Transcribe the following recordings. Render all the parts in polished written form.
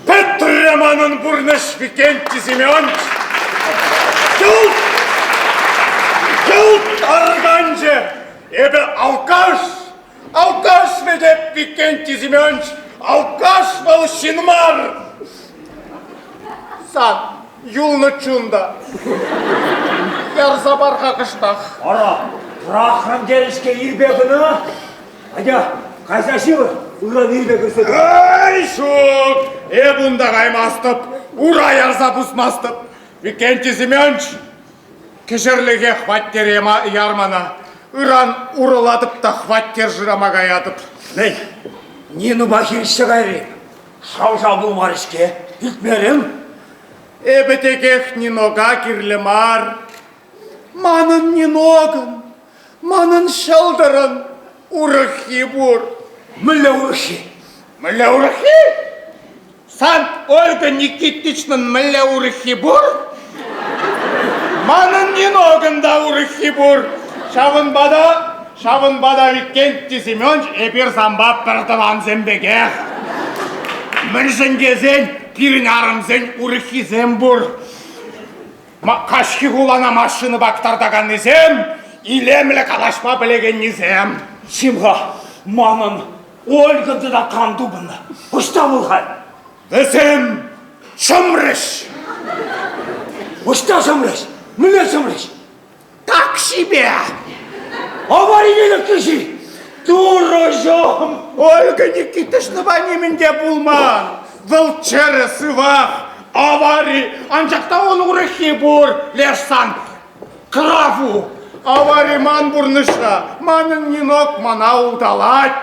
Пӗтрӗ манӑн пурнӑҫ, Викентий Семенович! Йӑлт! Йӑлт арканчӗ! Эпӗ алкаш! Алкаш вӗт эп, Викентий Семенович! Алкаш вӑл ҫын мар! Сан юлнӑ чун та ярса пар-ха кӑштах. Ара, пӑрахрӑм терӗ-ҫке ирпе кӑна. Атя, кайса ҫывӑр, ыран ирпе кӗрсе тух. Ай, ҫук, эп унта каймастӑп, ура ярса пусмастӑп. Викентий Семенович, кӗҫӗрлӗхе хваттере яр мана. Ыран урӑлатӑп та хваттер шырама каятӑп. Мӗн, Нинӑпа хирӗҫсе кайрӗ. Шав-шав пулмарӗ-ҫке, илтмерӗм. Эпӗ текех Нинока кирлӗ мар. Манӑн Нинокӑн, манӑн ҫӑлтӑрӑн урӑххи пур. Мӗнле урӑххи? Мӗнле урӑххи? Сан Ольга Никитичнӑн мӗнле урӑххи пур? Манӑн Нинокӑн та урӑххи пур. Ҫавӑнпа та, ҫавӑнпа та Викентий Семенович эпир санпа пӗр тӑвансем пекех. Мӗншӗн тесен пирӗн арӑмсен урӑххисем пур. Каҫхи хулана машинӑпа кӑтартаканнисем, илемлӗ калаҫма пӗлекеннисем. Чим-ха, манӑн Ольга тата кам тупӑннӑ? Ӑҫта вӑл халь? Вӗсем чӑмрӗҫ. Ӑҫта чӑмрӗҫ? Мӗнле чӑмрӗҫ? Таксипе. Аварине лекнӗ-ши? Турӑҫӑм! Ольга Никитичнӑпа нимӗн те пулман. Вӑл чӗрӗ, сывах. Авари. Анчах та ун урӑххи пур. Леш сан Крафу. Авари ман пурнӑҫра. Манӑн Нинок мана улталать.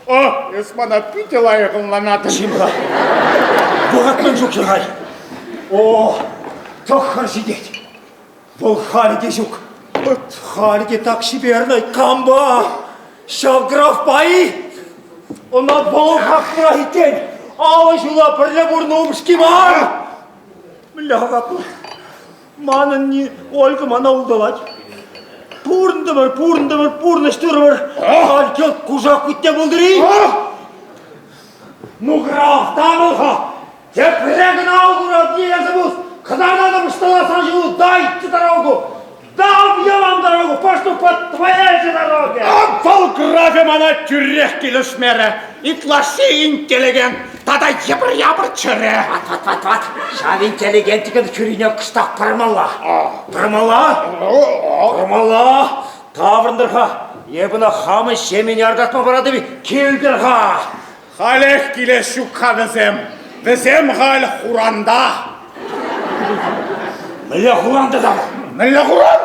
О, эс мана питӗ лайӑх ӑнланатӑн. Чим-ха. Вӑхӑт мӗн чухлӗ халь? О, тӑххӑр ҫитет. Вӑл халӗ те ҫук. Халӗ те так чипернӗ. Кампа? Ҫав графпа-и? Ӑна вӑл хаклӑрах иккен. Алӑ ҫула пӗрле пурнӑ упӑшки мар. Мӗнле хакатлӑ? Манӑн Ольга мана улталать. Пурӑнтӑмӑр, пурӑнтӑмӑр, пурнӑҫ турӑмӑр. Халь йӑлт кушак кутне пултӑр-и? Ну, граф, тавӑл-ха! Тепре кӑна курать эсӗ пус, кӑтартатӑп ӑшталасан ҫул, дайте дорогу! Дам я вам дорогу, пошлю по твоей же дороге! Вӑл графӗ мана тӳрех килӗшмерӗ. Ытлашши интеллигент тата йӑпӑр-япӑр чӗре. Ват, ват, ват, ват. Ҫав интеллигентикӑн хӳрине кӑштах пӑрмалла. Пӑрмалла? Пӑрмалла. Таврӑнтӑр-ха. Эп ӑна хамӑн ҫемьене аркатма паратӑп-и? Килтӗр-ха! Халех килес ҫук-ха вӗсем. Вӗсем халь хуранта. Мӗнле хуранта та? Мӗнле хуран?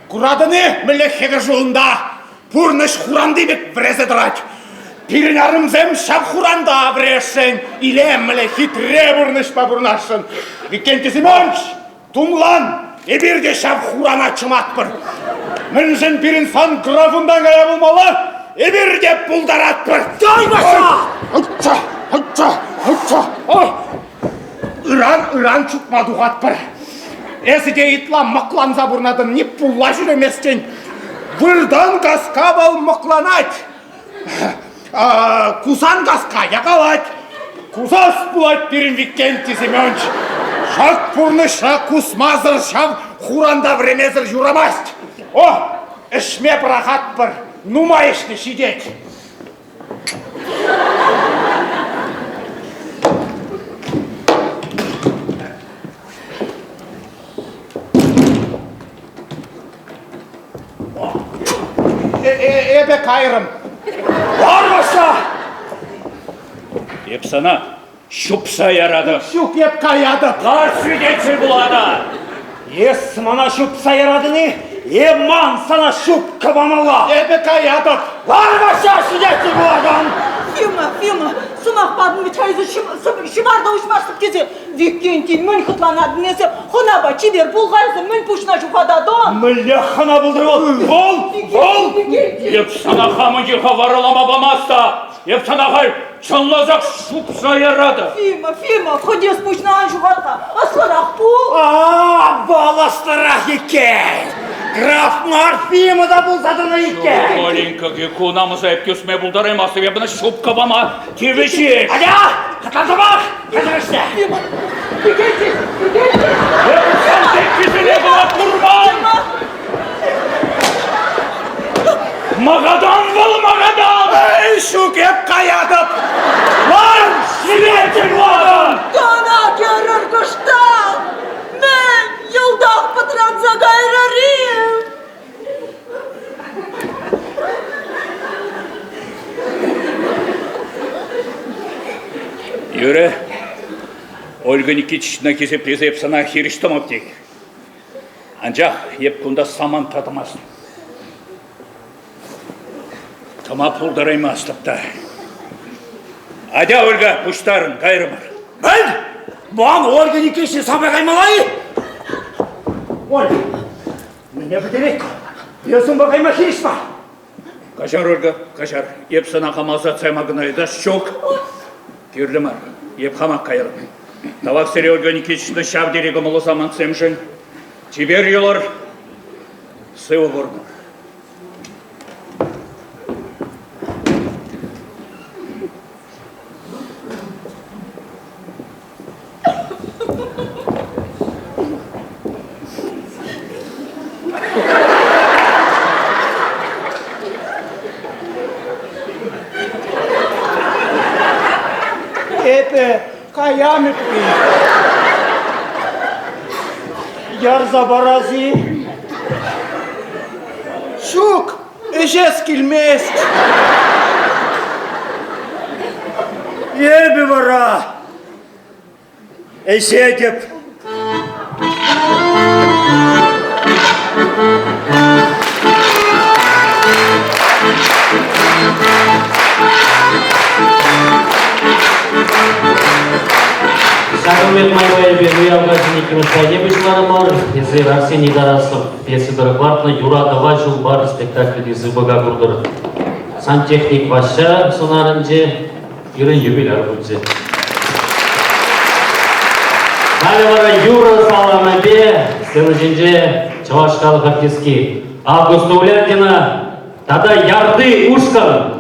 Куратӑн-и, мӗнле хӗвӗшӳ унта? Пурнӑҫ хуранти пек вӗресе тӑрать. Пирӗн арӑмсем ҫав хуранта вӗресшӗн, илемлӗ, хитре пурнӑҫпа пурӑнасшӑн. Викентий Семенович, тумлан, эпир те ҫав хурана чӑматпӑр. Мӗншӗн пирӗн сан графунтан кая пулмалла? Эпир те пултаратпӑр. Кай, Ваҫҫа! Ачча, ачча, ачча. Ыран, ыран чупма тухатпӑр. Эсӗ те ытла мӑкланса пурӑнатӑн, ни пулла ҫӳреместӗн. Выртан каска вӑл мӑкланать. Кусан каска якалать. Кусас пулать пирӗн Викентий Семенович. Ҫак пурнӑҫра кусмасӑр ҫав хуранта вӗремесӗр юрамасть. О, ӗҫме пӑрахатпӑр, нумай ӗҫнӗ ҫитет. Эпӗ кайрӑм. Лар, Васса! Эп сана ҫупса яратӑп. Ҫук, эп каятӑп. Лар, свидетель пулата. Эс мана ҫупса яратӑн-и? Е ман сана ҫупка памалла? Эпӗ каятӑп. Лар, Васса, свидетель пулакан! Фима, Фима, сӑмах патӑн вӗт-ха эсӗ ҫӑварта уҫмастӑп тесе. Викентий, мӗн хӑтланатӑн эсӗ? Хӑнапа чипер пул-ха эсӗ, мӗн пуҫна ҫухататӑн? Мӗнле хӑна пултӑр вӑл? Вӑл! Вӑл! Эп сана хамӑн йӑха варалама памаста! Эп сана халь чӑнласах ҫупса яратӑп! Фима, Фима, хӑть эс пуҫна ан ҫухат-ха, ӑслӑрах пул! А, вӑл ӑслӑрах иккен! Граф мар Фима та пулса тӑнӑ иккен! Оленька, ку намӑса эп тӳсме пултараймастӑп, эп ӑна ҫупка пама тивӗҫ-и? Атя, хӑтланса пӑх! Хӑтӑрӑшне! Фима, Викентий, Викентий! Эп сан пеккисене кӑна курман! Магадан вӑл, Магадан! Эй, ҫук, эп каятӑп! Лар, свидетель ватӑ! Тӑна кӗрӗр кӑштах! Мӗн, йӑлтах пӑтранса кайрӑр-и? Юрӗ, Ольга Никитична хисеплесе эп сана хирӗҫ тӑмӑп тек. Анчах эп кунта самант та тӑмастӑп. Тӑма пултараймастӑп та. Атя, Ольга, пуҫтарӑн, кайрӑмӑр. Мӗн? Ман Ольга Никитична санпа каймалла-и? Ольга, мӗне пӗтерет ку? Эс унпа кайма хирӗҫ мар. Каҫар, Ольга, каҫар. Эп сана хама ӑсатса яма кӑна ыйтас ҫук. Кирлӗ мар. Эп хамах кайрӑм. Тавах сире, Ольга Никитична, ҫав тери кӑмӑллӑ самантсемшӗн. Чипер юлӑр. Сывӑ пурӑнӑр. Эпӗ каям эппин. Ярса парас-и? Ҫук, ӗҫес килмест. Эпӗ вара ӗҫетӗп. Ҫакӑн пек майпа эпир уяв каҫӗн иккӗмӗш пайне пуҫларӑмӑр. Эсир Арсений Тарасов пьеса тӑрӑх лартнӑ «Юратӑва ҫул пар» спектакльти сыпӑка куртӑр. Сантехник Ваҫҫа сӑнарӗнче пирӗн юбиляр пулчӗ. Халӗ вара юрӑ саламӗпе сцена ҫинче чӑваш халӑх артистки Августа Уляндина тата Ярды ушкӑн.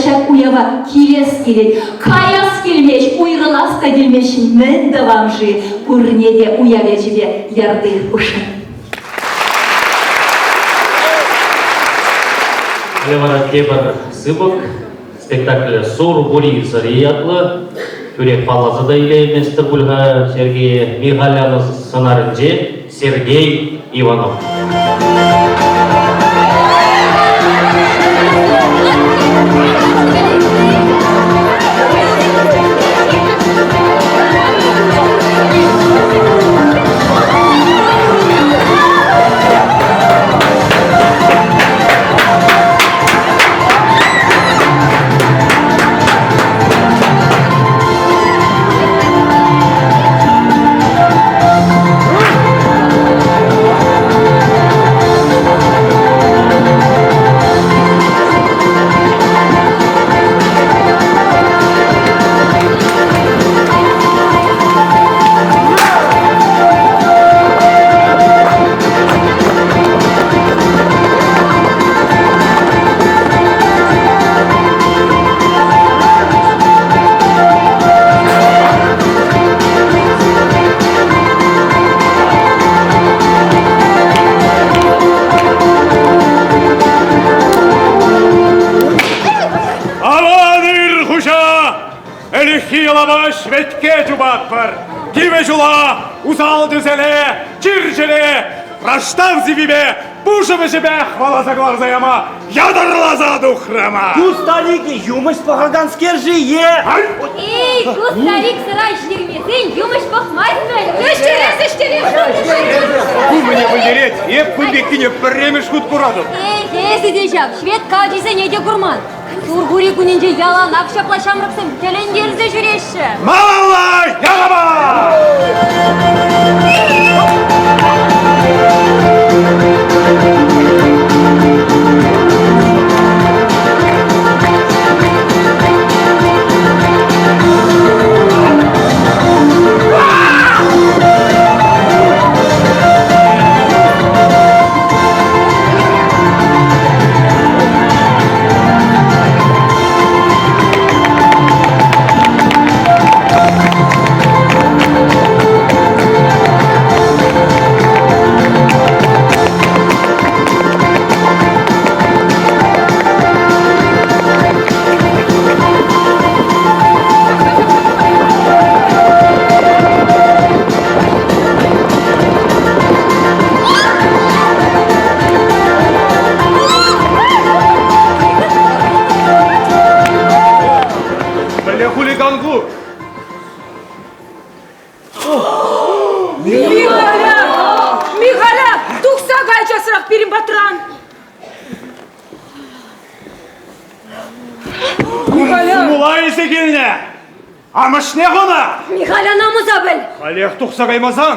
ҫак уява килес килет. Каяс килмест, уйрӑлас та килмест. Мӗн тӑвам-ши? Пурне те уяв ячӗпе ярти ушкӑн. Халӗ вара тепӗр сыпӑк. Спектакле Сургури сӑри ятлӑ. Тӳрех палласа та илейместӗр пуль-ха Сергее Михаляна сӑнарӗнче Сергей Иванов. Аван хуҫа! Ӗлӗкхи йӑлапа ҫветке чупатпӑр. Кивӗ ҫула, усал тӗселе, чир-чӗре, раштав сиввипе пушӑ вӗҫӗпе хӑваласа кӑларса яма ятарласа тухрӑмӑр. Ку старик юмӑҫ пӑхаканскер-ши е... Эй, ку старик сӑра ӗҫтермесен юмӑҫ пӑхмасть вӗт. Ӗҫтерес, ӗҫтерес! Ку мӗне пӗлтерет? Эп кун пеккине пӗрремӗш хут куратӑп. Эх, эсӗ те ҫав, швед качисене те курман. Сурхури кунӗнче яланах ҫапла ҫамрӑксем тӗлӗнтерсе ҫӳреҫҫӗ. Малалла ялава! Мӗнле хулиган ку? Михаля! Михаля! Тухса кай часрах пирӗн патран! Михаля! Мула илсе килнӗ! Амӑшне хунӑ! Михаля намӑса пӗл! Халех тухса каймасан,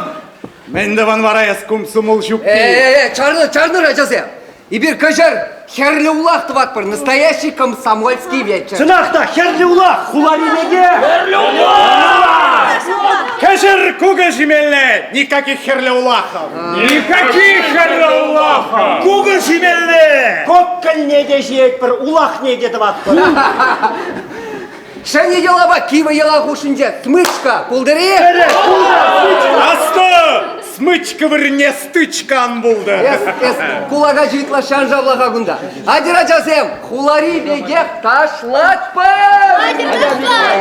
мӗн тӑван вара эс кумсумул ҫукки? Э-э-э, чарнӑр, чарнӑр, ачасем! Эпир кӗҫӗр хӗрлӗ улах тӑватпӑр, настоящий комсомольский вечер. Чӑнах та, хӗрлӗ улах, хулари пекех! Хӗрлӗ улах! Кӗҫӗр кукӑ ҫимелле, никаких хӗрлӗ улахов! Никаких хӗрлӗ улахов! Кукӑ ҫимелле! Коккӑльне те ҫиетпӗр, улахне те тӑватпӑр. Ҫӗнӗ йӑлапа кивӗ йӑла хушшинче смычка пултӑр-и? Аслӑ! Смычка вырӑнне стычка ан пултӑр. Эс, эс, кулака ытлашши ан шавла-ха кунта. Атьӑр, ачасем, хулари пекех ташлатпӑр! Атьӑр, ташлар!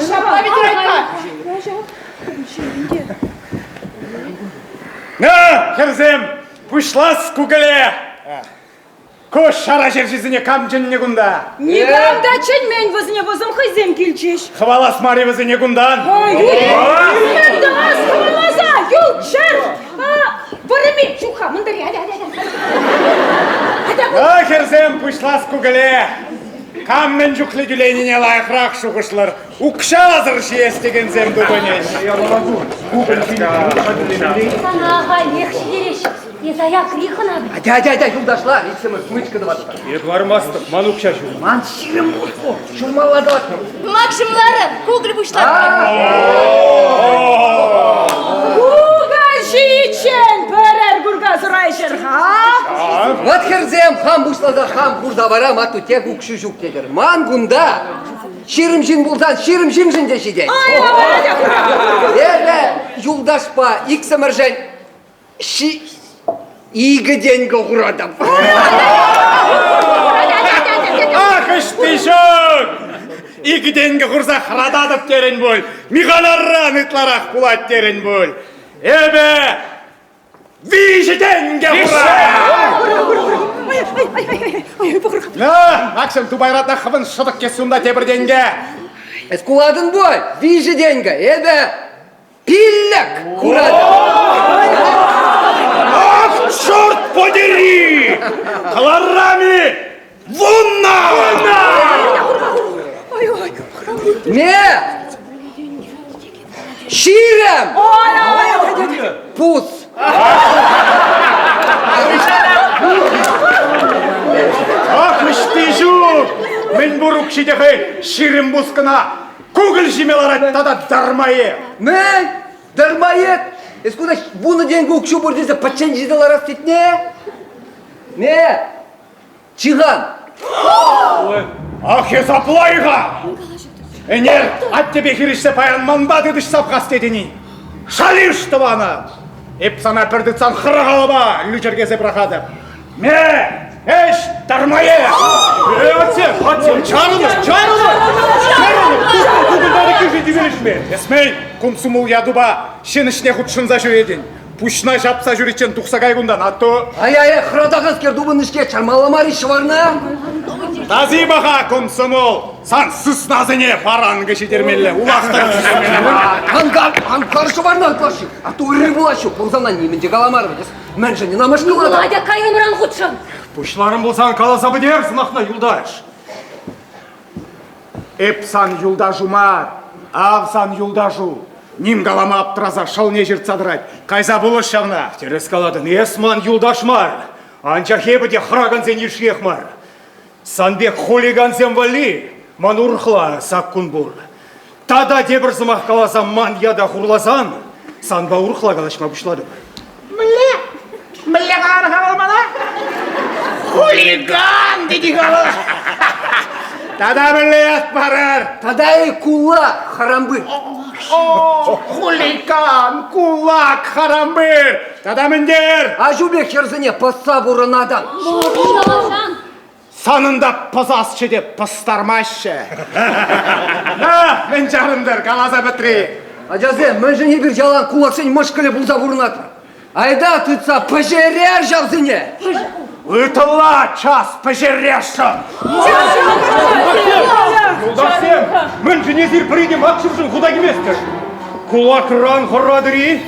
Ҫапла ветерайка. На, хӗрсем, пуҫлас кукӑле! Ку шара ҫерҫисене кам чӗннӗ кунта? Никам та чӗнмен вӗсене, вӗсем хӑйсем килчӗҫ. Хӑвалас мар-и вӗсене кунтан? Мӗн тӑвас хӑваласа, юлччӑр! Вӑрӑми, ҫук-ха, мӑнтӑри, атя, атя, атя. А, хӗрсем, пуҫлас кукӑле! Кам мӗн чухлӗ тӳленине лайӑхрах шухӑшлӑр. Укҫасӑр ҫиес текенсем тупӑнӗҫ. Сана ахалех ҫитереҫҫӗ. Эс аякри хӑна. Атя, атя, атя, юлташла, иксӗмӗр смычка тӑватпӑр. Эп лармастӑп, ман укҫа ҫук. Ман 20 пус пур, ҫурмалла тӑватпӑр. Макҫӑмларӑм, кукӑль пуҫларӑм. Кукӑль ҫиччен пӗрер курка сӑрайҫӑр-ха. Вот хӗрсем, хам пуҫласа хам хурса вара матту тек укҫу ҫук тетӗр. Ман кунта 20 ҫын пулсан 20 ҫыншӑн те ҫитет. Эпӗ юлташпа иксӗмӗршӗн икӗ тенкӗ хуратӑп. Ах, ӑҫти ҫук! Икӗ тенкӗ хурса хӑрататӑп терӗн пуль, Михаларан ытларах пулать терӗн пуль. Эпӗ 3 тенкӗ хуратӑп! На, Максим, тупайратна хӑвӑн шӑтӑк кӗсьюнта тепӗр тенкӗ. Эс кулатӑн пуль, 3 тенкӗ. Эпӗ 5 хуратӑп. Ах, черт подери! Кӑларами! Вунна! Ме! 20! Пус! Ах, ӑҫти ҫук! Мӗн пур укҫи те хӑй 20 пус кӑна. Кукӑль ҫиме ларать тата дармае. Мӗн? Дармоед! Эс кунта 10 тенкӗ укҫу пур тесе пӗччен ҫисе ларас тетне? Ме! Чихан! Ах, эс апла-и-ха! Ӗнер аттепе хирӗҫсе паян манпа тытӑҫса пӑхас тетӗн-и? Шалиш, тӑванӑм! Эп сана пӗр тытсан хӑрах алӑпа лӳчӗркесе пӑрахатӑп. Ме! Ӗҫ, дармоед! Э, атте, атте, чарӑнӑр, чарӑнӑр! Чарӑнӑр! Кукӑльтан кӳршӗ тивӗҫме! Эсмей, комсомол ятупа ҫын ӗҫне хутшӑнса ҫӳретӗн. Пуҫна ҫапса ҫӳриччен тухса кай кунтан, атту. Ай-ай, хӑратаканскер тупӑннӑ-ҫке, чармалла мар-и ҫӑварна? Таси-паха, комсомол! Сан сыснасене паранкӑ ҫитермелле, улах ҫитермелле. Ан кар, ан кар ҫӑварна ытлашши, атту ырри пулас ҫук, пулсан нимӗн те каламарӑм. Мӗншӗн ӑна мӑшкӑлатӑн? Надя, кайӑмран хутшӑн. Пуҫларӑм пулсан каласа пӗтер сӑмахна, юлташ. Эп сан юлташу мар, ав сан юлташу. Ним калама аптраса шӑлне ҫыртса тӑрать. Кайса пулӑш ҫавна. Тӗрӗс калатӑн, эс ман юлташ мар. Анчах эпӗ те хӑракансен йышшиех мар. Сан пек хулигансем валли ман урӑхла саккун пур. Тата тепӗр сӑмах каласан ман ята хурласан санпа урӑхла калаҫма пуҫлатӑп. Мӗнле? Мӗнле каланӑ-ха вӑл мана? Хулиган тет-ха вӑл. Тата мӗнле ят парар? Тата эй, кулак, харампыр. О, хулиган, кулак, харампыр. Тата мӗн тер? Аҫу пек хӗрсене пӑсса пурӑнатӑн. Каласан. Санӑн та пӑсасчӗ те пӑстармаҫҫӗ. На, мӗн чарӑнтӑр, каласа пӗтри. Ачасем, мӗншӗн эпир ялан кулаксен мӑшкӑлӗ пулса пурӑнатпӑр? Айта тытса пӗҫерер ҫавсене! Ытла час пӗҫересшӗн! Юлташсем, мӗншӗн эсир пӗри те Макҫӑмшӑн хута кӗместӗр? Кулакран хӑратӑр-и?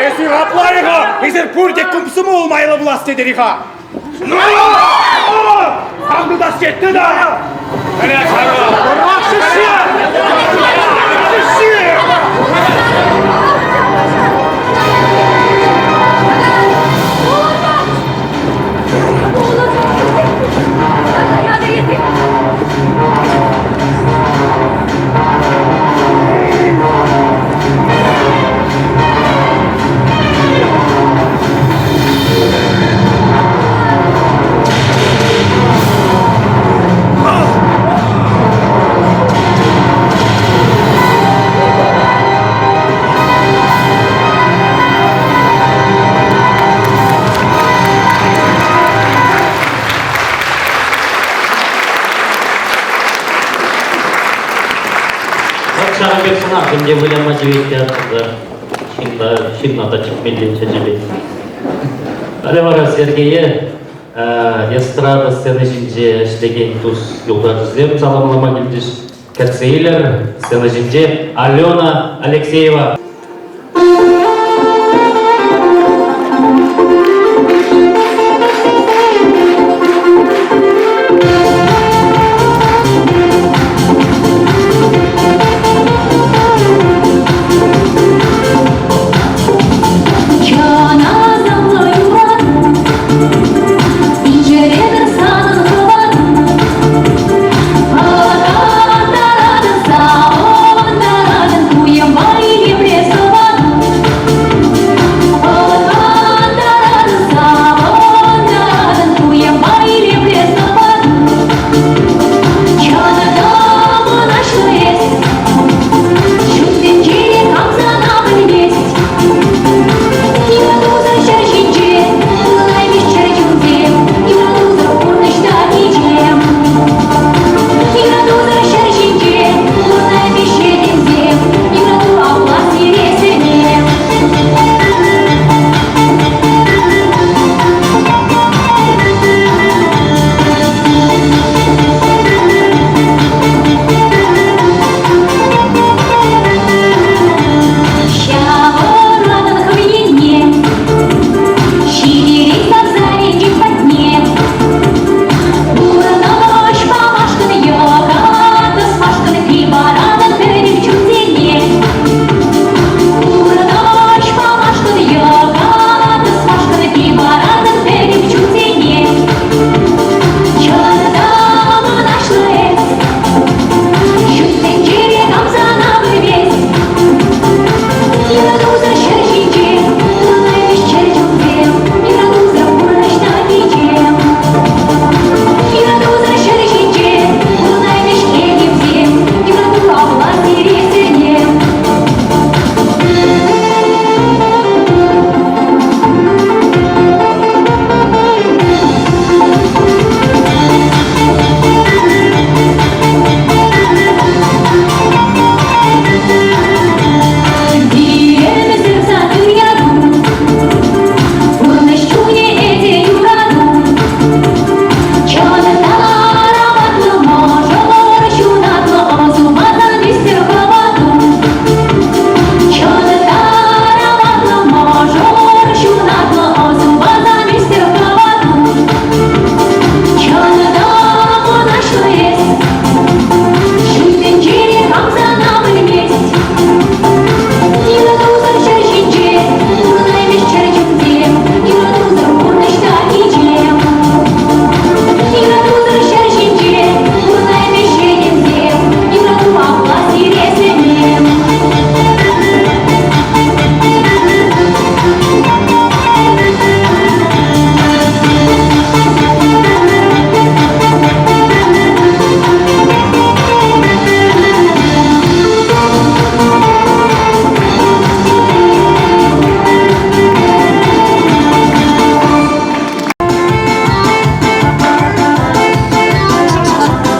Эсир апла-и-ха? Эсир пурте комсомол майлӑ пулас тетӗр-и-ха? Ну! Кам тытас тет, тытар! Мӗне чару? Шиши! Шиши! Ҫакӑн пек сӑнарсем те выляма тивет театрта. Ҫынна, ҫынна та чӗпмелле чӗчӗпе. Халӗ вара Сергее эстрада сцени ҫинче ӗҫлекен тус юлташӗсем саламлама килчӗҫ. Кӗтсе илӗр, сцена ҫинче Алена Алексеева.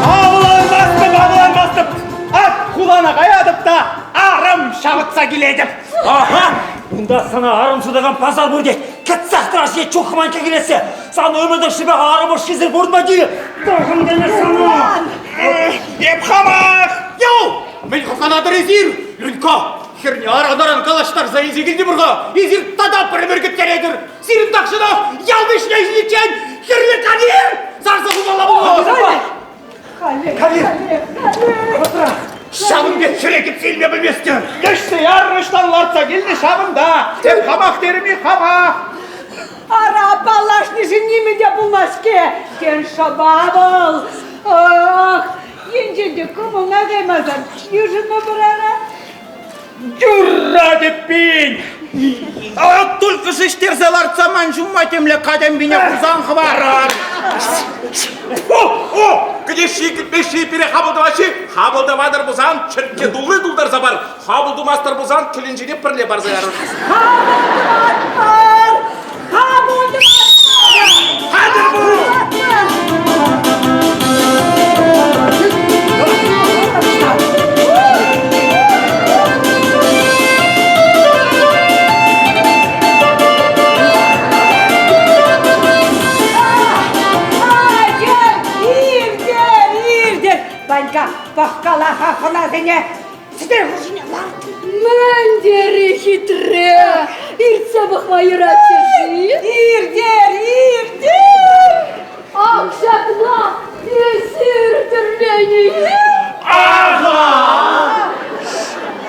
Авланмастӑп, авланмастӑп! Ак хулана каятӑп та арӑм ҫавӑтса килетӗп. Аха! Унта сана арӑм сутакан пасар пур тет. Кӗтсех тӑраҫҫӗ чухман килессе. Сан ӗмӗтӗн шипе арӑм ӑшшисӗр пурӑнма тивӗ. Тӑхӑн тенӗ сана. Эп хамах! Йоу! Мӗн хӑтланатӑр эсир? Люнька, хӗрне аран-аран калаҫтарса илсе килтӗмӗр-ха. Эсир тата пӗр-пӗр кӗттеретӗр. Сирӗн тахҫанах ял вӗҫне ҫитиччен хӗрлӗ кавир сарса хумалла пулнӑ. Кавир! Хӑвӑртрах! Ҫавӑн пек хӗре кӗтсе илме пӗлместӗн. Леҫсе ярӑҫтан лартса килнӗ ҫавӑнта. Эп хамах терӗм-и, хамах. Ара, паллашнишӗн нимӗн те пулмасть-ҫке. Тен, шӑпа вӑл. Ах, енчен те кӑмӑлна каймасан йышӑнмӑпӑр ара. Юрра теппин! А только шӗҫтерсе лартса ман ҫумма темле катемпине курсан хӑварӑр. О, о, кӗтеҫҫи, кӗтмеҫҫи, пире хапӑл тӑваҫҫи. Хапӑл тӑватӑр пулсан, чӗркке тулли тултарса пар. Хапӑл тумастӑр пулсан, кӗленчене пӗрле парса ярӑр. Хапӑл тӑватпӑр! Хапӑл тӑватпӑр! Хатӗр пул! Ванька, пӑхкала-ха хӑнасене. Сӗтел хушшине ларт. Мӗн тери хитре! Иртсе пӑхма юратчӗ-ши? Иртер, иртер! Ак ҫакна эсир тӗрленӗ-и?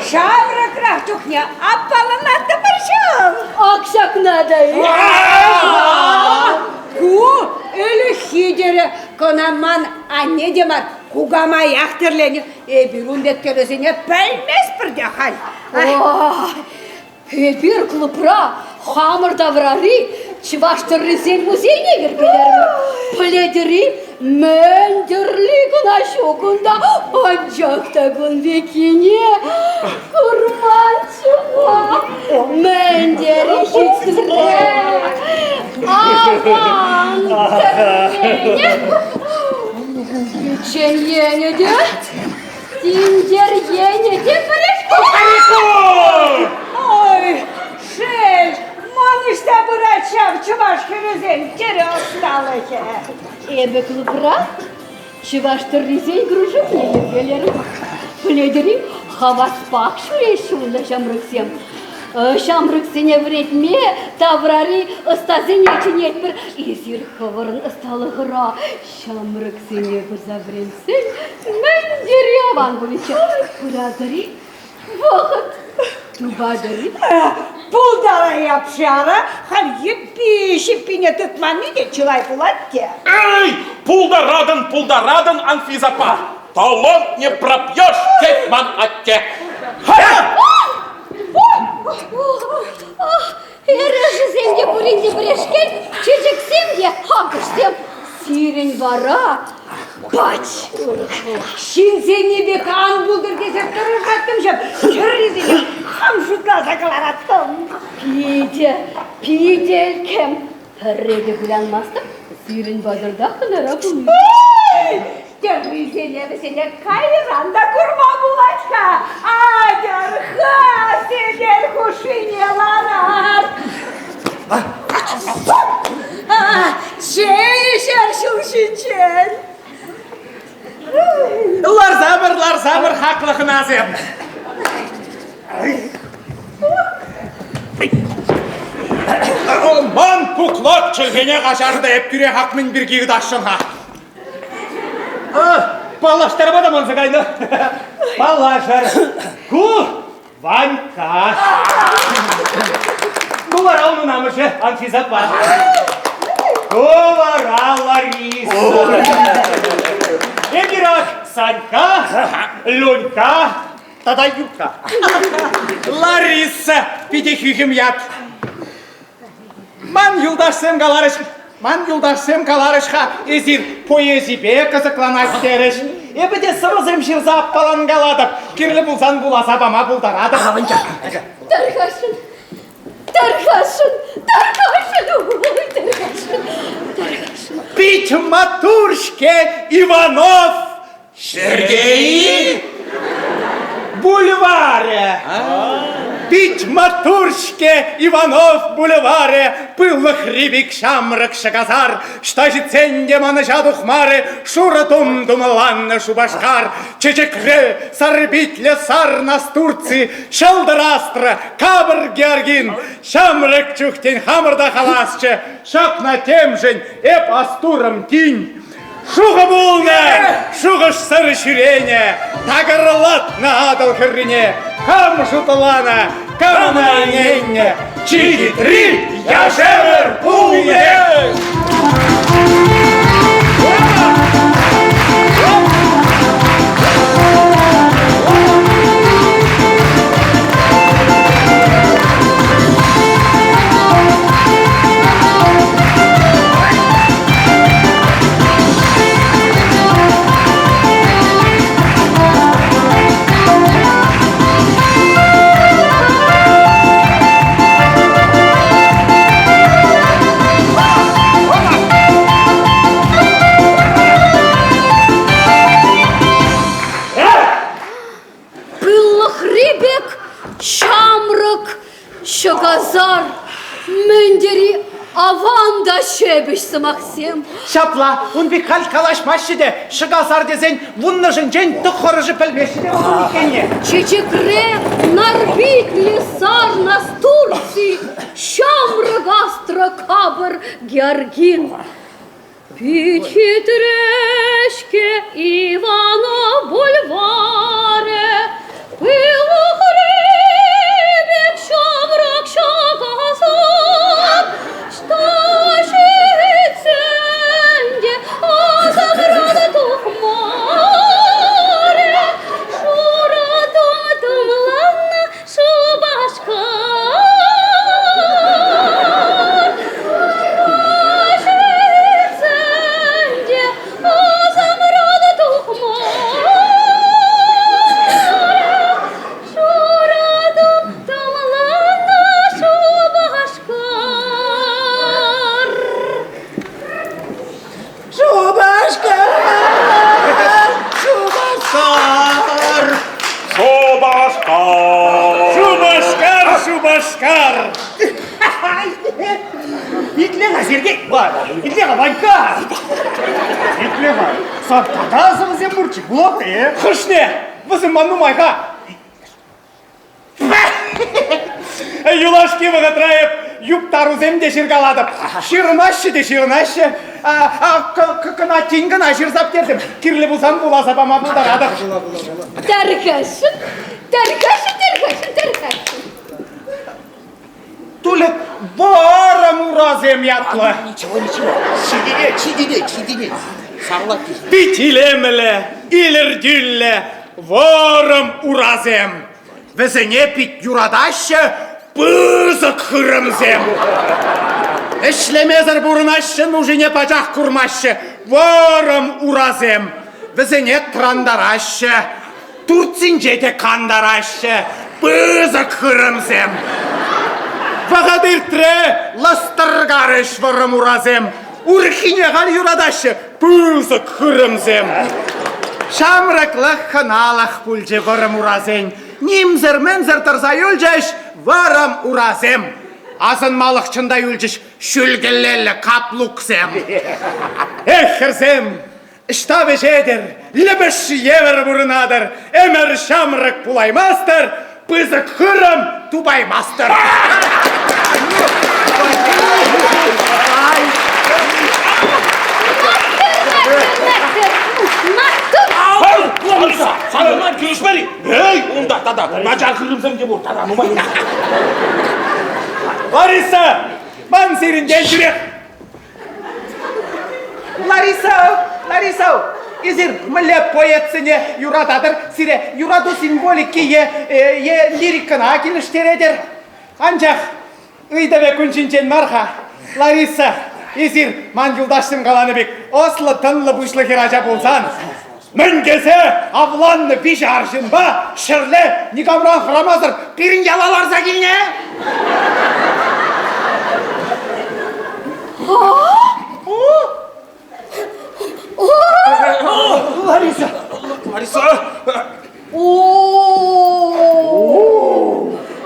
Ҫамрӑкрах чухне аппаланаттӑмӑр ҫав. Ак ҫакна та-и? Ку ӗлӗкхи тӗрӗ. Кӑна ман анне те мар, кукамаях тӗрленӗ. Эпир ун пек тӗрӗсене пӗлместпӗр те халь. Эпир клубра хамӑр таврари чӑваш тӗррисен музейне йӗркелерӗмӗр. Пӗлетӗр-и, мӗн тӗрли кӑна ҫук унта, анчах та кун пеккине курманччӗ-ха. Мӗн тери хитре! Аван тӗрленӗ. Пӗччен енӗ те, тинкер енӗ те пӗрешкел. Ой, шел, манӑҫса пырать ҫав чӑваш хӗрӗсен тӗрӗ ӑсталӑхӗ. Эпӗ клубра чӑваш тӗррисен кружокне йӗркелерӗм. Пӗлетӗр-и, хаваспах ҫӳреҫҫӗ унта ҫамрӑксем. Ҫамрӑксене вӗрентме таврари ӑстасене чӗнетпӗр. Эсир хӑвӑрӑн ӑсталӑхӑра Ҫамрӑксене пырса вӗрентсен мӗн тери аван пулӗччӗ. Пыратӑр-и? Вӑхӑт тупатӑр-и? Пултарай общара, халь йӗппи-ҫиппине тытманни те чылай пулать те. Эй, пултаратӑн, пултаратӑн, Анфиса аппа! Талон не пропьешь, тет ман атте. Эрешӗсем те пурин те пӗрешкел, чечексем те акӑшсем. Сирӗн вара пач урӑхла. Ҫынсенни пек ан пултӑр тесе тӑрӑшаттӑм ҫав, хӗррисене хам шутласа кӑлараттӑм. Питӗ, питӗ ӗлккем. Пӗрре те кулянмастӑп, сирӗн патӑрта хӑнара пулни. Тӗррисене вӗсене кайран та курма пулать-ха. Атьӑр-ха, сӗтел хушшине ларар. Чей ӗҫер ҫул ҫинчен. Ларсамӑр, ларсамӑр, хаклӑ хӑнасем. Ман пуклак чӗлхене каҫар та эп тӳрех ак мӗн пирки ыйтасшӑн-ха. Паллаштарма та манса кайнӑ. Паллашӑр. Ку Ванька. Ну вара унӑн амӑшӗ Анфиса аппа. Ку вара Лариса. Эпир ак Санька, Ленька тата Юрка. Лариса питӗ хӳхӗм ят. Ман юлташсем каларӗҫ, ман юлташсем каларӗҫ-ха, эсир поэзипе кӑсӑкланать терӗҫ. Эпӗ те сӑвӑсем ҫырса аппаланкалатӑп, кирлӗ пулсан вуласа пама пултаратӑп. Тархасшӑн, тархасшӑн, тархасшӑн, ой, тархасшӑн, тархасшӑн. Пит маттур-ҫке Иванов Сергей бульварӗ. Пит маттур-ҫке Иванов бульварӗ, пыллӑхри пек ҫамрӑк ҫӑкасар. Ӑҫта ҫитсен те манӑҫа тухмарӗ шурӑ тум тумланнӑ Шупашкар. Чечекре сарпитлӗ сар Настурци, ҫӑлтӑр астра, капӑр Георгин. Ҫамрӑк чух тен хамӑр та халасчӗ, ҫакна темшӗн эп астурӑм тин. Шухӑ пулнӑ, шухӑшсӑр ҫӳренӗ, такӑрлатнӑ Атӑл хӗррине. Кам шутланӑ, кам ӑна ӗненнӗ, чи хитри яшемӗр пулнӑ. ҫепӗҫ сӑмахсем. Ҫапла, ун пек халь калаҫмаҫҫӗ те, ҫӑкасар тесен вуннӑшӗнчен тӑххӑрӑшӗ пӗлмеҫҫӗ те вӑл иккенне. Чечекре нарпитлӗ сарнас Турци, ҫамрӑк астра капӑр Георгин. Пит хитре-ҫке Иванов бульварӗ, Пылӑхри пек ҫамрӑк ҫакасам, Ҫта ҫитсен те асамран тухмарӗ, Шурӑ тум тумланнӑ Шупашкар. Ҫитсен те асамран тухмарӗ, Шурӑ тум тумланнӑ Шупашкар. Шупашкар! Шупашкар! Шупашкар! Шупашкар, Шупашкар! Итле-ха, Сергей! Итле-ха, Ванька! Итле-ха, сан тата сӑвӑсем пурччӗ, вулап э? Хӑшне? Вӗсем ман нумай-ха. Юлашки вӑхӑтра эп юптарусем те ҫыркалатӑп. Ҫырӑнаҫҫӗ те ҫырӑнаҫҫӗ. Кӑна тин кӑна ҫырса пӗтертӗм. Кирлӗ пулсан вуласа пама пултаратӑп. Тӗрхӗшӗн, тӗрхӗшӗн, тӗрхӗшӗн, тӗрхӗшӗн. Тулӗк вӑрӑм урасем ятлӑ. Ничего, ничего. Ҫитӗнет, ҫитӗнет, ҫитӗнет. Сарлать. Пит илемлӗ, илӗртӳллӗ вӑрӑм урасем. Вӗсене пит юратаҫҫӗ пысӑк хырӑмсем. Ӗҫлемесӗр пурӑнаҫҫӗ, нушине пачах курмаҫҫӗ. Вӑрӑм урасем. Вӗсене тӑрантараҫҫӗ. Турцинче те кантараҫҫӗ пысӑк хырӑмсем. Вӑхӑт иртрӗ, лӑстӑркарӗҫ вӑрӑм урасем. Урӑххине халь юратаҫҫӗ пысӑк хырӑмсем. Ҫамрӑклӑх хӑналӑх пулчӗ вӑрӑм урасен. Нимсӗр-мӗнсӗр тӑрса юлчӗҫ вӑрӑм урасем. Асӑнмалӑх чӑнта юлчӗҫ ҫӳлкӗллеллӗ каплуксем. Эх, хӗрсем, Ӑҫта вӗҫетӗр, лӗпӗш евӗр пурӑнатӑр, ӗмӗр ҫамрӑк пулаймастӑр, пысӑк хырӑм тупаймастӑр. Санӑна килӗшмер-и? Эй, унта тата начар хырӑмсем те пур, тата нумай. Лариса, ман сирӗнтен тӳрех Лариса, Лариса, эсир мӗнле поэтсене юрататӑр? Сире юрату символики е, е лирикӑна килӗштеретӗр? Анчах ыйтӑвӗ кун ҫинчен мар-ха. Лариса, эсир ман юлташсем каланӑ пек ӑслӑ тӑнлӑ пуҫлӑ хӗрача пулсан, мӗн тесе авланнӑ виҫӗ арҫынпа ҫӗрле никамран хӑрамасӑр пирӗн яла ларса килнӗ? Лариса! Лариса!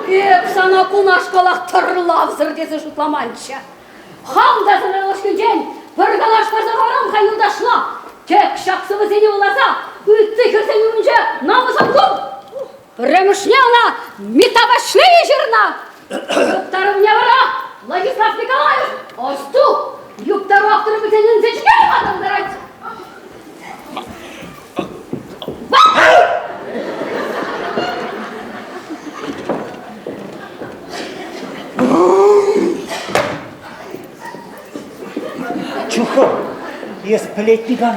Эп сана кунашкалах тӑрлавсӑр тесе шутламанччӗ. Хам та сана юлашкинчен пӗр калаҫмаса хӑварам-ха юлташла. Тек ҫак сӑвӑсене вуласа ытти хӗрсен умӗнче намӑс ан кур. Пӗрремӗшне ӑна Митта Ваҫлейӗ ҫырнӑ. Юптарӑвне вара Владислав Николаев ӑсту юптару авторӗ вӗсен ӗнсе аталантарать. Чухӑ, эс пӗлет-и-ха?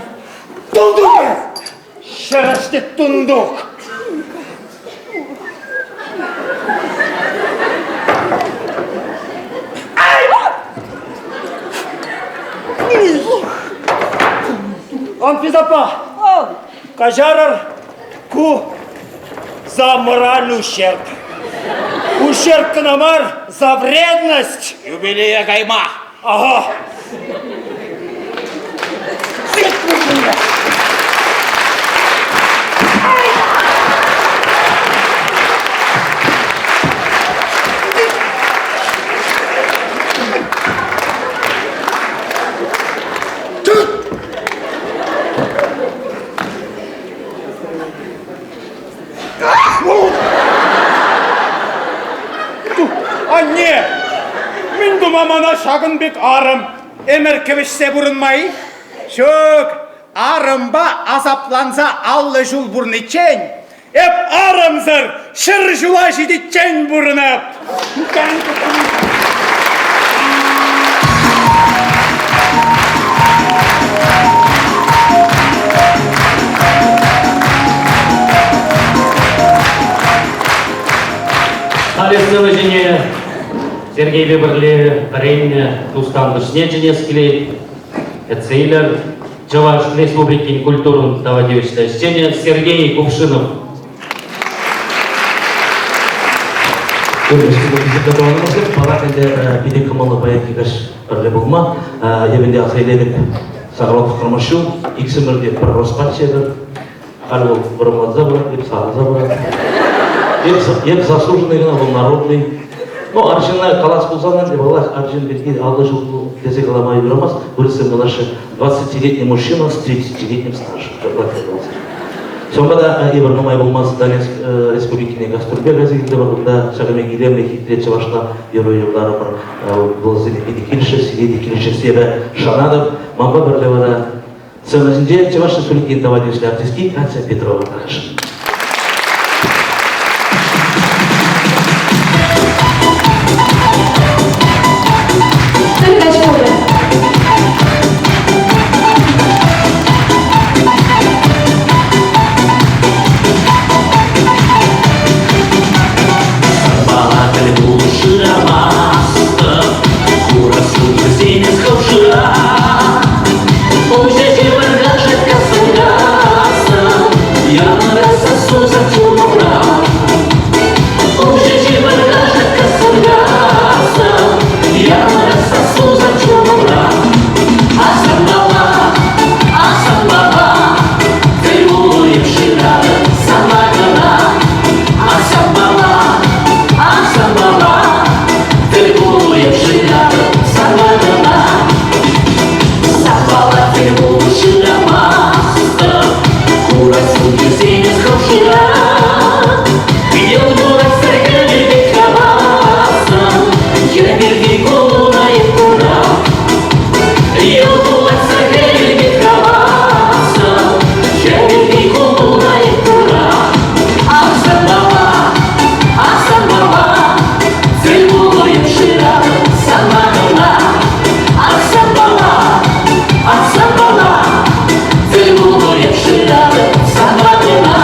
Тундук эс! Ҫӗрӗшнӗ тундук! Анфиса аппа, каҫарӑр, ку за моральный ущерб. Ущерб кӑна мар, за вредность. Юбилее кайма. Ага. Анне, мӗн тума мана ҫакӑн пек арӑм? Ӗмӗр кӗвӗҫсе пурӑнма-и? Ҫук, арӑмпа асапланса 50 ҫул пурӑниччен эп арӑмсӑр 100 ҫула ҫитиччен пурӑнап. Халӗ сцена ҫине Сергейпе пӗрле вӗреннӗ тус-тантӑшне чӗнес килет. Кӗтсе илер Чӑваш Республикин культурӑн тава тивӗҫлӗ ӗҫченӗ Сергей Кувшинов. Паллах ӗнтӗ, питӗ кӑмӑллӑ паянхи каҫ пӗрле пулма. Эпӗ те аса илетӗп, сахал тӑххӑрмӗш ҫул, иксӗмӗр те пӗр роспаччӗ эпир. Халь вӑл вӑрӑмланса пырать, эп сарӑлса пырать. Эп заслуженный кӑна, вӑл народный. Ну, арҫынна калас пулсан ӗнтӗ, паллах, арҫын пирки 50 ҫул тесе калама юрамасть. Вырӑссем калаҫҫӗ, 20-летний мужчина с 30-летним стажем. Ҫавӑнпа та эпир нумай пулмасть Донецк Республикине гастрольпе кайса килтӗмӗр. Унта ҫакӑн пек илемлӗ хитре чӑвашла юрӑ юрларӑмӑр. Вӑл сире питӗ килӗшрӗ, сире те килӗшессе эпӗ шанатӑп. Манпа пӗрле вара сцена ҫинче Чӑваш Республикин тава тивӗҫлӗ артистки Катя Петрова тӑрӑшнӑ. Санпала тӗл пулшырамастӑп, хура сывлӑсене хӑвшыра. Уҫӑ ҫывӑркашӑк касӑн-касӑн, янӑраса суса чунра. Уҫӑ ҫывӑркашӑк касӑн-касӑн, янӑраса суса чунра. Асанмалла, асанмалла, тӗл пулу шыратӑп сана кӑна. Асанмалла, асанмалла, тӗл пулу шыратӑп сана кӑна. Сапала тӗл пулу шырамастӑп, хура сунчӑсене хӑвшыра. Йӑл курасса кӗнӗ пек хавассӑн, йӗпирти кулнайӑп кура. Йӑл курасса кӗнӗ пек хавассӑн, йӗпирти кулнайӑп кура. Асанмалла, асанмалла, тӗл пулу шыратӑп сана кӑна. Асанмалла, асанмалла, тӗл пулу шыратӑп сана кӑна.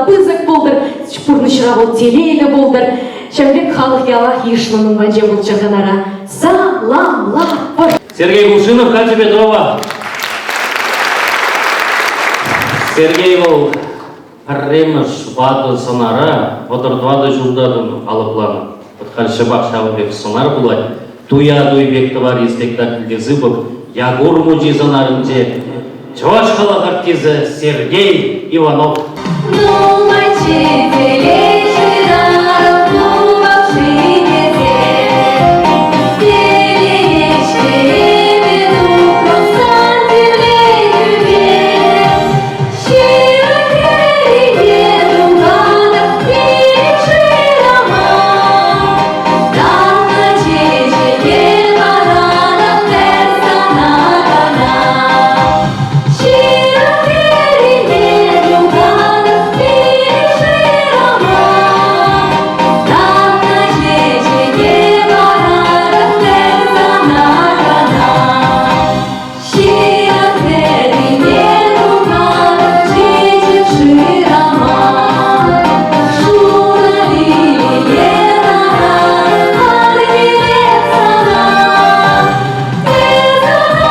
пысӑк пултӑр, пурнӑҫра вӑл телейлӗ пултӑр. Ҫавӑн пек халӑх ялах йышлӑ нумайччен пулчӗ хӑнара. Саламлатпӑр! Сергей Кувшинов, Катя Петрова. Сергей вӑл пӗрремӗш ватӑ сӑнара 34 ҫулта тунӑ калӑпланӑ. Вӑт халь шӑпах ҫавӑн пек сӑнар пулать. Туя туй пек тӑвари спектакльте сыпӑк Якур мучи сӑнарӗнче чӑваш халӑх артисчӗ Сергей Иванов. Нумай телей шырарӑм пулман-ши тесе. Телее-ҫке эпӗ тухрӑм сан тивлетӳпе. Ҫырӑк тухатӑп пит шырама. Татнӑ чечеке паратӑп пӗр сана кӑна. Ҫырӑк тухатӑп пит шырама. Татнӑ чечеке паратӑп пӗр сана кӑна. Ҫырӑк хӗррине тухатӑп чечек шырама. Шурӑ лилие паратӑп парнелеп сана. Эсӗ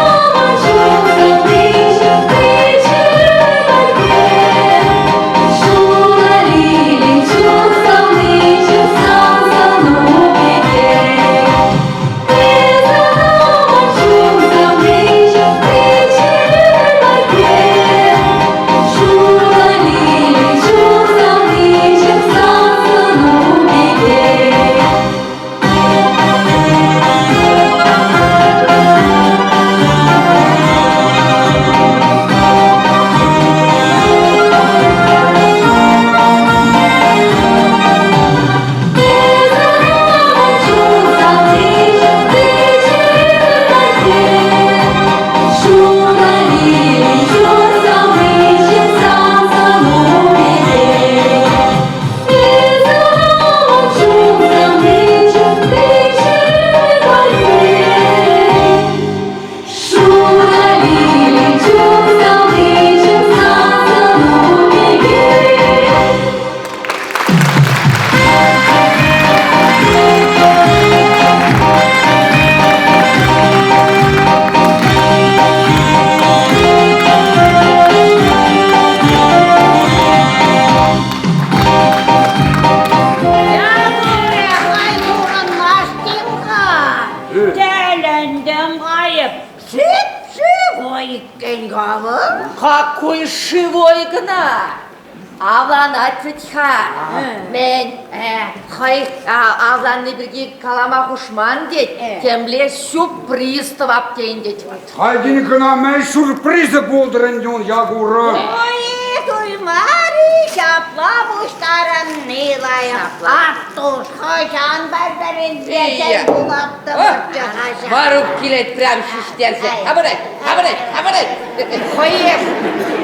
ман чунсӑр Шурӑ лили чун савничӗм сан сӑну пекех. Тӗлӗнтӗм айӑп. Шип-шивой иккен-ха вӑл. Какой живой кӑна! Авланать вӗт-ха. Мӗн, хӑй авланни пирки калама хушман тет, темле сюрприз тӑвап тен тет. Хайхин кӑна мӗн сюрпризӗ пултӑр ӗнтӗ ун Якурӑн? Ой, туймар-и, ҫапла пуҫтарӑнни лайӑх. Аттуш хӑҫан пӗр-пӗринпе тӗл пулаттӑмӑрччӗ хаҫан. Варук килет прям ҫиҫтерсе. Хапӑрать, хапӑрать, хапӑрать. Хӑех,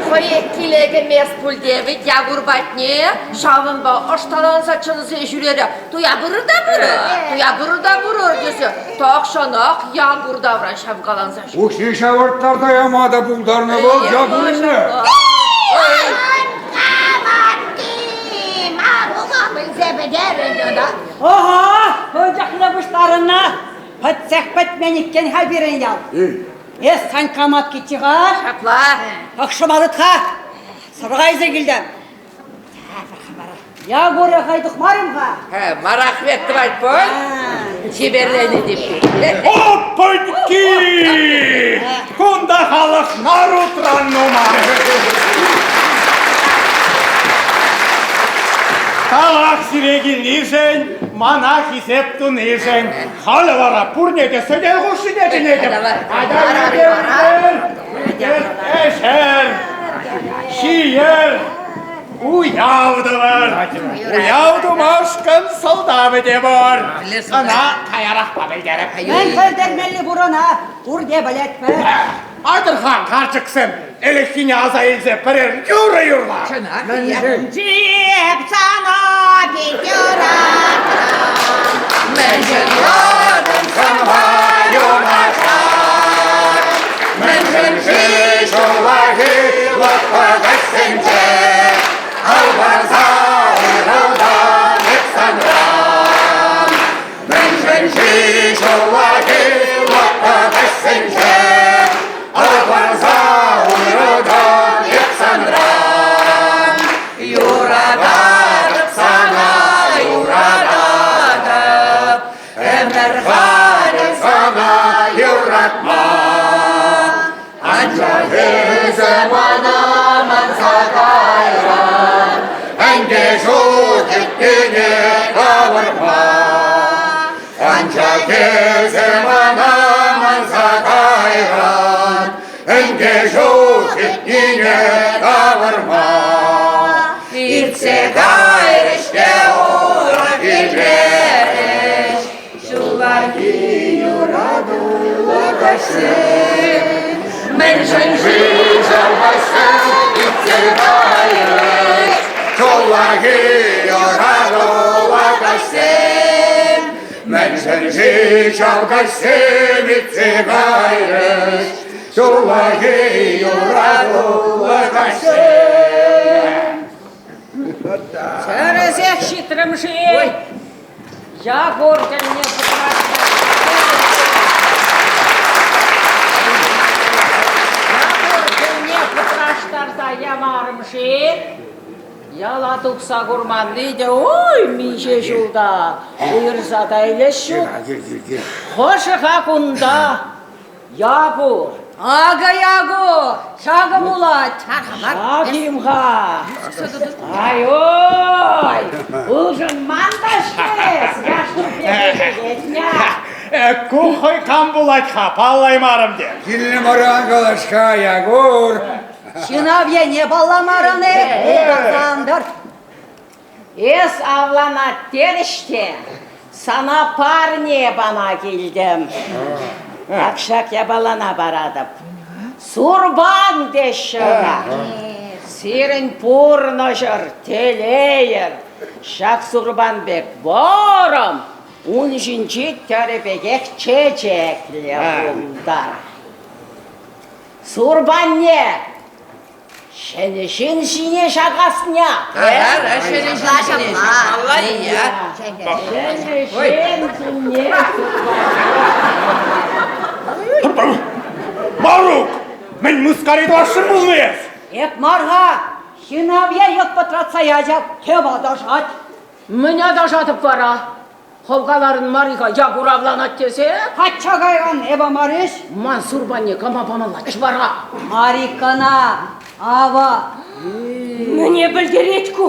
хӑех киле кӗмест пуль те вӗт Якур патне ҫавӑнпа ӑшталанса чӗнсе ҫӳрерӗ. Туя пырӑр та пырӑр, туя пырӑр та пырӑр тесе тахҫанах Якур тавра ҫавкаланса ҫӳрет. Укҫи ҫавӑрттарса яма та пултарнӑ вӑл Якурне. Ого, пучахлӑ пуҫтарӑннӑ. Пӗтсех пӗтмен иккен-ха пирӗн ял. Эс Санька маткиччӗ-ха. Ҫапла. Ӑхшӑмалӑт-ха. Сӑрӑха илсе килтӗм. Якурӗ хӑй тухмарӗм-ха. Марахвет тӑвать пуль. Чиперленӗ теп. Опаньки! Кунта халӑх нарутран нумай. Тавах сире килнишӗн, мана хисеп тунишӗн. Халӗ вара пурне те сӗтел хушшине чӗнетӗп. Атя ӗҫӗр, ҫийӗр, уяв тӑвӑр. Уяв тумашкӑн сӑлтавӗ те пур. Ӑна каярахпа пӗлтерӗп. Мӗн пӗлтермелли пур ӑна, пурте пӗлетпӗр. Айтӑр-ха, карчӑксем, ӗлӗкхине аса илсе пӗрер юрӑ юрла. Чип сана пит юратрӑм. Мӗншӗн ятӑм санпа юнашар? Мӗншӗн-ши ҫуллахи лӑпкӑ каҫсенче ал парса? Эсӗ мана манса кайран, ӗнтӗ ҫул ҫитнине тавӑрма. Иртсе кайрӗҫ те урӑх килмерӗҫ ҫуллахи юратуллӑ каҫсем. Мӗншӗн-ши ҫав каҫсем иртсе кайрӗҫ Ҫуллахи юратуллӑ каҫсем? Мӗншӗн-ши ҫав каҫсем иртсе кайрӗҫ Ҫуллахи юратуллӑ каҫсем? Тӗрӗсех ҫитрӗм-ши? Якур тӗлне Якур тӗлне пӑтраштарса ямарӑм-ши? Яла тухса курманни те ой миҫе ҫулта уйӑрса та илес ҫук. Хӑшӗ-ха кунта Якур? Акӑ Якур, ҫакӑ пулать. Ҫак-им-ха? Ай-ой, улшӑнман та ҫке, Ку хӑй кам пулать-ха, паллаймарӑм те. Килнӗ мара калаҫ-ха, Якур. Ҫынав ене палламарӑн-и? Пултарсан-тӑр. Эс авланать терӗҫ те, сана парне пама килтӗм. Ак ҫак япалана паратӑп. Сурпан теҫҫӗ ӑна. Сирӗн пурнӑҫӑр, телейӗр ҫак сурпан пек вӑрӑм, ун ҫинчи тӗрӗ пекех чечеклӗ пултӑр. Сурпанне Ҫӗнӗ ҫын ҫине ҫакасня. Ара, ҫӗнӗ ҫын ҫине ҫакмалла-и? Ҫӗнӗ ҫын ҫине Марук, мӗн мыскари тӑвасшӑн пулнӑ эс? Эп мар-ха, Хинавья йӑх пӑтратса ячӗ, тем аташать. Мӗн аташатӑп вара? Хӑв каларӑн мар-и-ха, Якур авланать тесе? Качча кайран эпӗ мар-иҫ. Ман сурпанне кама памаллаччӗ вара? Мариккана, авӑ. Мӗне пӗлтерет ку?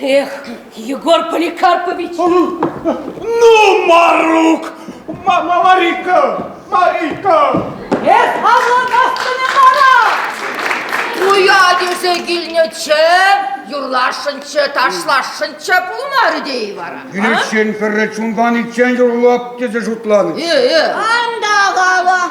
Эх, Егор Поликарпович! Ну, Марук! Марика! Марика! Эс авланастӑн-и вара? Туя тесе килнӗччӗ, юрласшӑнччӗ, ташласшӑнччӗ пулмарӗ те-и вара? Киличчен пӗрре чунтан иччен юрлап тесе шутланӑ. Э-э. Анда кала,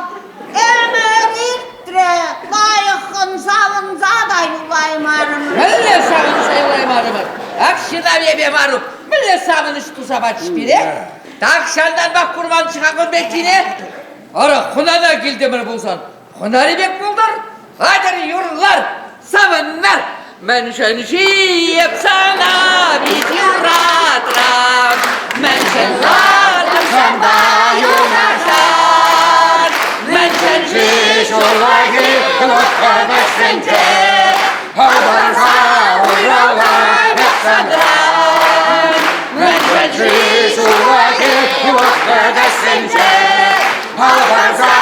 ӗмӗр иртрӗ, лайӑххӑн савӑнса та юлаймарӑм. Мӗнле савӑнса юлаймарӑмӑр? Ак ҫынавепе Марук мӗнле савӑнӑҫ туса пачӗҫ пире? Тахҫантанпах курманччӗ-ха кун пеккине. Ара, хӑнана килтӗмӗр пулсан, хӑнари пек пултӑр. Атьӑр юрлар, савӑнар. Мӗншӗн-ши эп сана пит юратрам? Мӗншӗн лартӑм санпа юнашар? Мӗншӗн-ши ҫуллахи лӑпкӑ вӗҫсенче хӑпарса уйрӑлатӑп санран? Мӗншӗн-ши ҫуллахи лӑпкӑ вӗҫсенче хӑпарса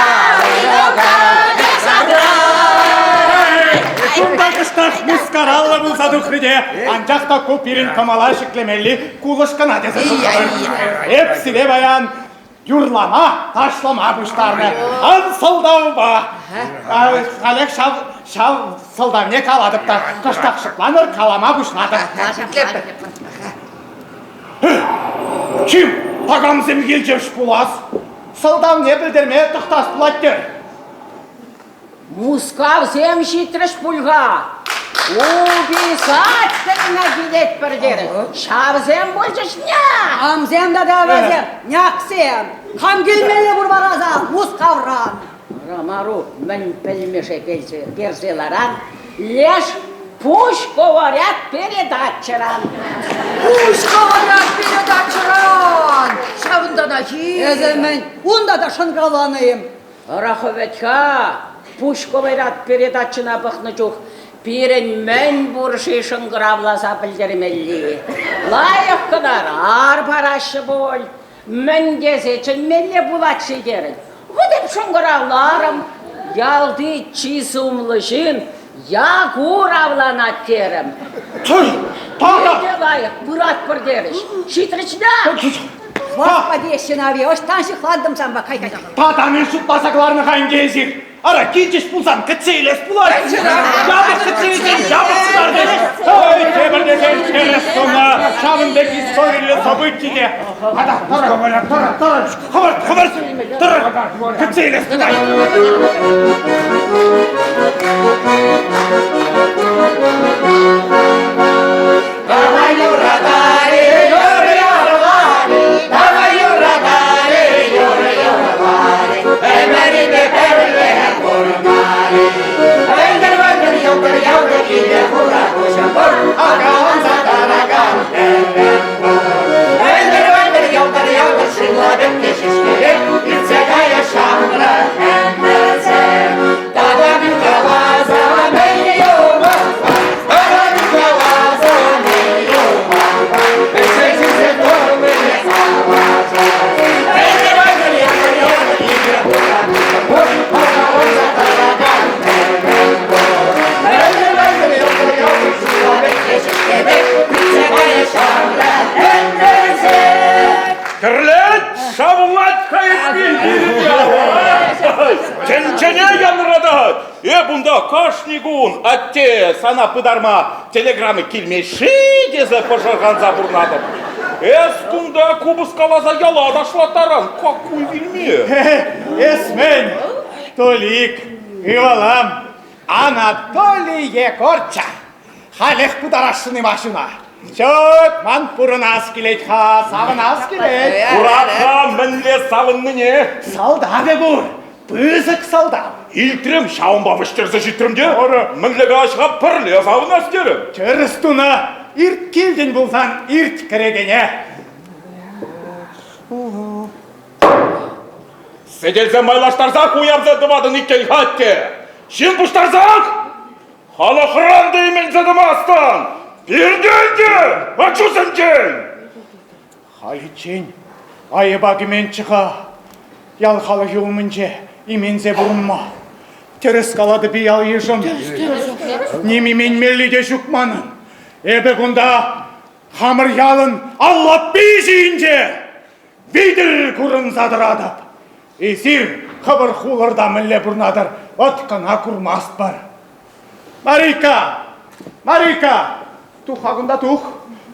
уйрӑлатӑп санран? Кунта кӑштах мыскараллӑ пулса тухрӗ те, анчах та ку пирӗн кӑмӑла ҫӗклемелли кулӑш кӑна тесе шутлатӑр. Эп сире паян юрлама, ташлама пуҫтарнӑ. Ан сӑлтавпа. Халех ҫав, ҫав сӑлтавне калатӑп та, кӑштах шӑпланӑр, калама пуҫлатӑп. Чим, такамсем килчӗҫ пулас. Сӑлтавне пӗлтерме тӑхтас пулать-тӗр. Мускавсем ҫитрӗҫ пуль-ха. Уписательно килетпӗр терӗҫ. Ҫавсем пулчӗҫ-ня! Камсем тата вӗсем? Няксем! Кам килмелле пур вара сан Мускавран? Ромару мӗн пӗлмӗше персе ларан, леш пуҫ говорят передачӑран. Пуҫ говорят передачӑран! Ҫавӑнтанах-и? Эсӗ мӗн, унта та шӑнкӑравланӑ-им? Ӑрах вӗт-ха, пуҫ ковырят передачӑна пӑхнӑ чух пирӗн мӗн пур-ши шӑнкӑравласа пӗлтермелли? Лайӑх кӑнарар параҫҫӗ пуль. Мӗн тесе чӗнмелле пулать-ши терӗн. Вӑт эп шӑнкӑравларӑм. Ялти чи сумлӑ ҫын Якур авланать терӗм. Тата! Питӗ лайӑх, пыратпӑр терӗҫ. Ҫитрӗҫ-на? Господи, ҫынави, ӑҫтан ҫыхлантӑм санпа, кай, кай. Тата мӗн шутласа кӑларнӑ-ха ӗнтӗ эсир? Ара, килчӗҫ пулсан кӗтсе илес пулать. Япӑх кӗтсе илсен япӑх кӑтартӗҫ. Ой, тепӗр тесен тӗрӗс тунӑ. Ҫавӑн пек историллӗ событи те. Ата, тӑрӑр, тӑрӑр, тӑрӑр, хӑвӑрт, хӑвӑрт, тӑрӑр, кӗтсе илес пулать. Давай юратари, юрӑ юрлари, давай юратари, юрӑ юрлари, ӗмӗрӗпе пӗрле пурӑнари. Ӗнтӗр-вӗнтӗр йӑлтӑр-ялтӑр киле хура куҫӑм пур, акаланса тӑракан тӗллем пур. Ӗнтӗр-вӗнтӗр йӑлтӑр-ялтӑр ҫырла пек те ҫеҫке пек, иртсе кая ҫамрӑк ӗмӗрсем. Тата каласа мӗн юмах Тата каласа мӗн юмах Ӗҫсе ҫисе тӑрӑллине саваса. Ӗнтӗр-вӗнтӗр йӑлтӑр-ялтӑр киле хура куҫӑм пур, акаланса тӑракан тӗллем пур. Ӗнтӗр-вӗнтӗр йӑлтӑр-ялтӑр ҫырла пек те ҫеҫке пек, иртсе кая ҫамрӑк ӗмӗрсем. Кӗрлет, шавлать хайпин Тӗнчене янратать. Эп унта кашни кун, атте, сана пытарма телеграмма килмест-ши тесе пӑшӑрханса пурӑнатӑп. Эс кунта купӑс каласа яла ташлаттаран, какуй вилме. Эс мӗн, Толик, ывӑлӑм, Анатолий Егорча, Халех пытарасшӑн-и машина? Ҫук, ман пурӑнас килет-ха, савӑнас килет. Курат-ха, мӗнле савӑннине. Салтавӗ пур, пысӑк салтав. Илтрӗм, ҫавӑнпа вӗҫтерсе ҫитрӗм те. Мӗнле калаҫ-ха, пӗрле савӑнас терӗм. Тӗрӗс тунӑ. Ирт килтӗн пулсан, ирт кӗрекене. Сӗтелсем майлаштарсах уявсем тӑватӑн иккен-ха, атте. Ҫын пуҫтарсах! Халӑхран та именсе тӑмастӑн! Пиртен те, ачусенчен! Халиччен айӑпа кӗменччӗ-ха ял халӑхӗ умӗнче именсе пурӑнма. Тӗрӗс калатӑп-и ял-йышӑм? Ним именмелли те ҫук манӑн. Эпӗ кунта хамӑр ялӑн аллаппи ҫийӗнче витӗр курӑнса тӑратӑп. Эсир хӑвӑр хулӑрта мӗнле пурӑнатӑр, вӑт кӑна курмастпӑр. Марийка! Марийка! Тух-ха кунта, тух!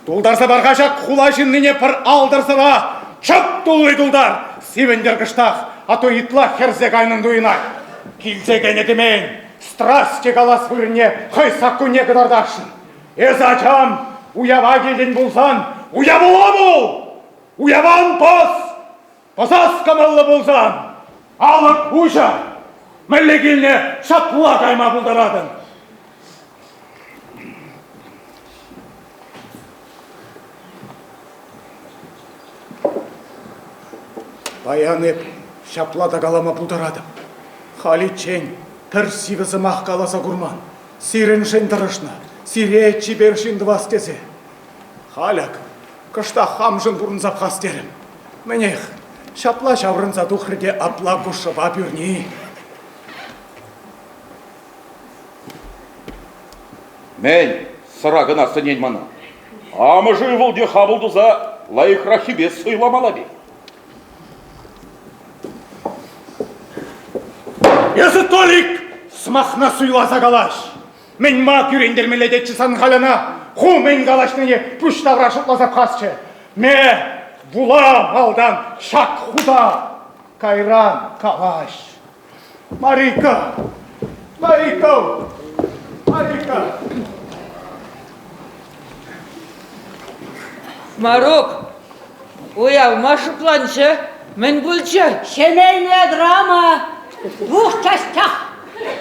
Тултарса пар-ха ҫак хула ҫыннине пӗр алтӑрсӑра! Чӑп тулли тултар! Сивӗнтӗр кӑштах, а то ытла хӗрсе кайнӑн туйӑнать. Килсе кӗнӗ кӗмен, страсти калас вырӑнне хӑй саккунне кӑтартасшӑн. Эс, ачам, уява килтӗн пулсан, уявла пул! Уява ан пӑс! Пӑсас кӑмӑллӑ пулсан, алӑк уҫӑ. Мӗнле килнӗ, ҫапла кайма пултаратӑн. Паян эп ҫапла та калама пултаратӑп. Халиччен пӗр сивӗ сӑмах каласа курман. Сирӗншӗн тӑрӑшнӑ, сире чипер ҫын тӑвас тесе. Халь ак кӑштах хамшӑн пурӑнса пӑхас терӗм. Мӗнех, ҫапла ҫаврӑнса тухрӗ те апла кушшӑпа пӳрни. Мӗн, сӑра кӑна сӗнен мана? Амӑшӗ ывӑлне хапӑл туса лайӑхраххипе сӑйламалла пек. Эсӗ, Толик, сӑмахна суйласа калаҫ. Мӗн-ма кӳрентермелле тетчӗ сан халь ӑна? Ху мӗн калаҫнине пуҫ тавра шутласа пӑхасчӗ. Ме, вула малтан ҫак хута, кайран калаҫ. Марийка! Марийка! Марийка! Марук, уяв ма шӑпланчӗ? Мӗн пулчӗ? Семейная драма двух частях.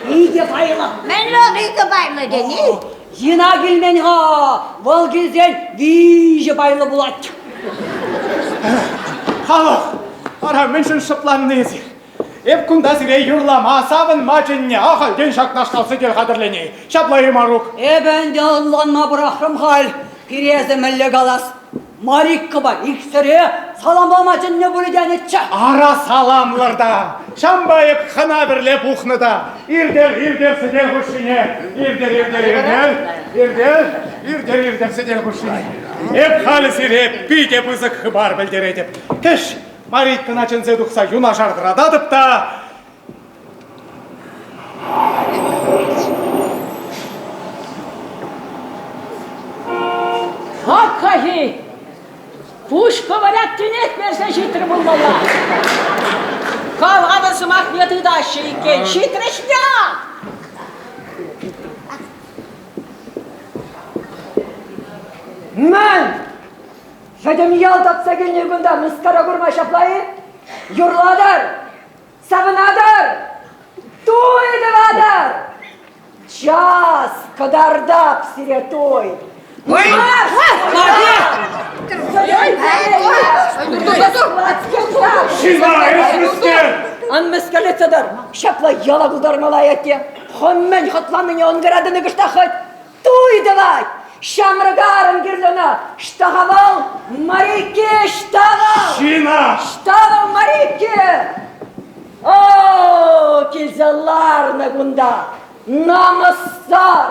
Икӗ пайлӑ. Мӗн вӑл икӗ пайлӑ тени? Зина килмен-ха, вӑл килсен виҫӗ пайлӑ пулать. Халӑх, ара мӗншӗн шӑпланнӑ эсир? Эп кунта сире юрлама, савӑнма чӗннӗ, ахальтен ҫакнашкал сӗтел хатӗрлени. Ҫапла-и, Марук? Эпӗ ӗнтӗ ӑнланма пӑрахрӑм халь. Пире эсӗ мӗнле калас? Мариккӑпа иксӗре саламлама чӗннӗ пулӗ тенӗччӗ. Ара саламлӑр та. Ҫавӑнпа эп хӑна пӗрле пухнӑ та. Иртер, иртер сӗтел хушшине. Иртер, иртер, иртер, иртер, иртер, иртер сӗтел хушшине. Эп халӗ сире питӗ пысӑк хыпар пӗлтеретӗп. Кӗҫ Марийкӑна чӗнсе тухса юнашар тӑрататӑп та Ак-хахи! Пуҫ пӑвӑраттинех персе ҫитрӗ пулмалла. Каланӑ сӑмахне тытаҫҫӗ иккен. Ҫитрӗҫ-ня! Мӗн? Пӗтӗм ял тапса килнӗ кунта мыскара курма ҫапла-и? Юрлатӑр! Савӑнатӑр! Туй тӑватӑр! Час кӑтартап сире туй! Ҫына эс мӗскер! Ан мӗскерлетсе тӑр! Ҫапла яла култармалла те. Хӑм мӗн хӑтланнине ӑнкаратӑн кӑштах хӑть. Туй тӑвать! Ҫамрӑк арӑм кирлӗ ӑна! Ӑҫта-ха вӑл? Марикке, ӑҫта вӑл? Ҫына! Ӑҫта вӑл, Марикке? О, килсе ларнӑ кунта! Намӑссӑр!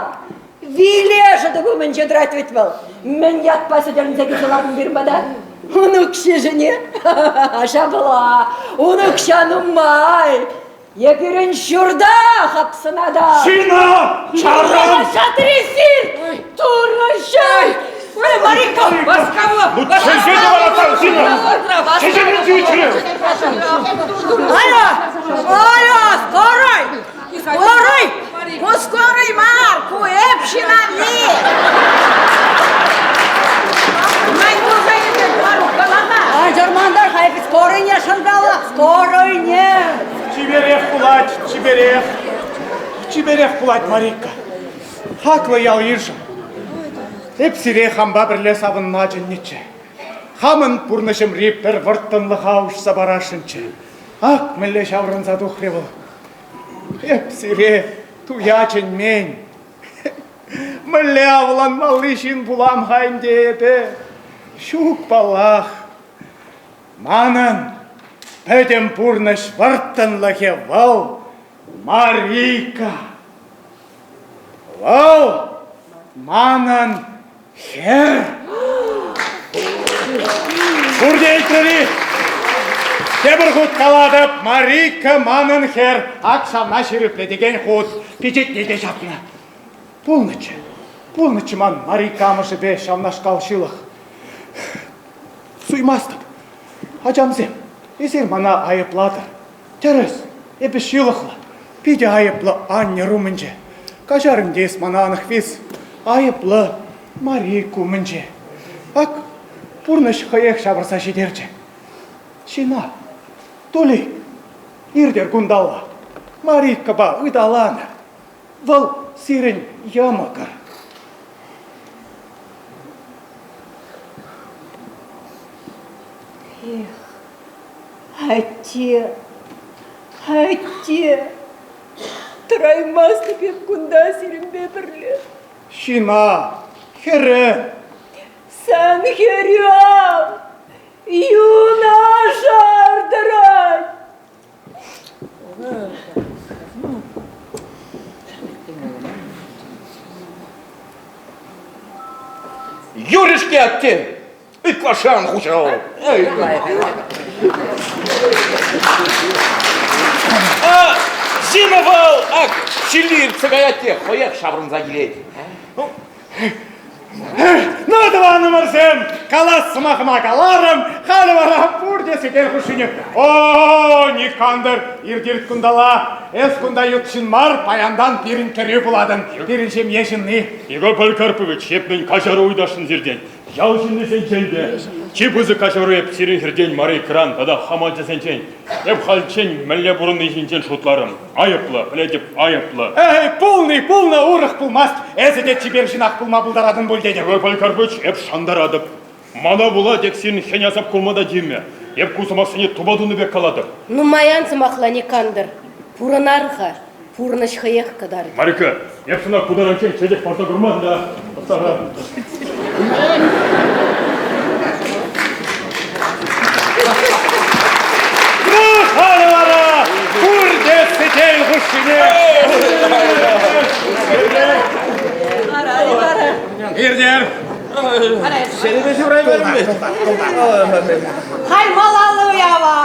Виле шӑтӑк умӗнче тӑрать вӗт вӑл. Мӗн ятпа сӗтӗрӗнсе килсе лартӑн пирӗн пата? Ун укҫишӗне? Ҫапла, ун укҫа нумай. Е пирӗн ҫурта хапсӑната. Ҫына! Чарӑн! Шатрисир! Турӑҫӑм! Марика, васкавлӑ! Ну, чӗлхе те вара там, Зина! Чӗлхе тӳчрӗ! Алло! Алло, скорый! Скорый! Ку скорый мар, ку эп ҫынанни! Мӗн пулса иртет, Марук, кала-ха! Чӑрмантар-ха, эпӗ скорыйне шӑнкалах, скорыйне! Чиперех пулать, чиперех. Чиперех пулать, Марикка. Хаклӑ ял-йышӑм. Эп сире хампа пӗрле савӑнма чӗннӗччӗ. Хамӑн пурнӑҫӑмри пӗр вӑрттӑнлӑха уҫса парасшӑнччӗ. Ак мӗнле ҫаврӑнса тухрӗ вӑл. Эп сире туя чӗнмен. Мӗнле авланмалли ҫын пулам-ха ӗнтӗ эпӗ? Ҫук, паллах. Манӑн пӗтӗм пурнӑҫ вӑрттӑнлӑхӗ вӑл Марийка. Вӑл манӑн хӗр. Пурте илтрӗр-и? Тепӗр хут калатӑп, Марийка манӑн хӗр. Ак ҫавна ҫирӗплетекен хут пичетне те ҫапнӑ. Пулнӑччӗ, пулнӑччӗ ман Марийка амӑшӗпе ҫавнашкал ҫылӑх. Суймастӑп. Ачамсем, эсир мана айӑплатӑр. Тӗрӗс, эпӗ ҫылӑхлӑ, питӗ айӑплӑ аннӗр умӗнче. Каҫар ӗнтӗ эс мана, Анахвис, айӑплӑ Марик умӗнче. Ак, пурнӑҫ хӑех ҫавӑрса ҫитерчӗ. Ҫына, Тули, иртӗр кунталла. Мариккӑпа ыталанӑр. Вӑл сирӗн йӑмӑкӑр. Эх, атте, атте, тӑраймастӑп эп кунта сирӗнпе пӗрле. Ҫына, хӗрӗ. Сан хӗрӳ ав, юнашар тӑрать. Юрӗ-ҫке, атте, ытлашши ан хуҫал. А, Зина вӑл, ак, ҫилли иртсе каять те хӑех ҫаврӑнса килет. Ну, тӑванӑмӑрсем, калас сӑмахӑма каларӑм, халӗ вара пурте сӗтел хушшине. О, Никандр, ирт-ирт кунталла. Эс кунта ют ҫын мар, паянтан пирӗн кӗрӳ пулатӑн, пирӗн ҫемье ҫынни. Егор Поликарпович, эп мӗн каҫару ыйтасшӑн сиртен. Ял ҫыннисенчен те чи пысӑк каҫару эп сирӗн хӗртен Марийкӑран тата хам ачасенчен. Эп хальччен мӗнле пурӑнни ҫинчен шутларӑм. Айӑплӑ, пӗлетӗп, айӑплӑ. Эй, пулни пулнӑ, урӑх пулмасть. Эсӗ те чипер ҫынах пулма пултаратӑн пуль тетӗп. Егор Поликарпович, эп шантаратӑп. Мана пула тек сирӗн хӗн-асап курма та тивмӗ. Эп ку сӑмахсене тупа тунӑ пек калатӑп. Нумайан сӑмахла, Никандр. Пурӑнар-ха. Пурнӑҫ хӑех кӑтартӗ. Марика, эп сана ку таранччен чечек парса курман та. Сара. Ну, халӗ вара! Иртер. Хай малалла уява.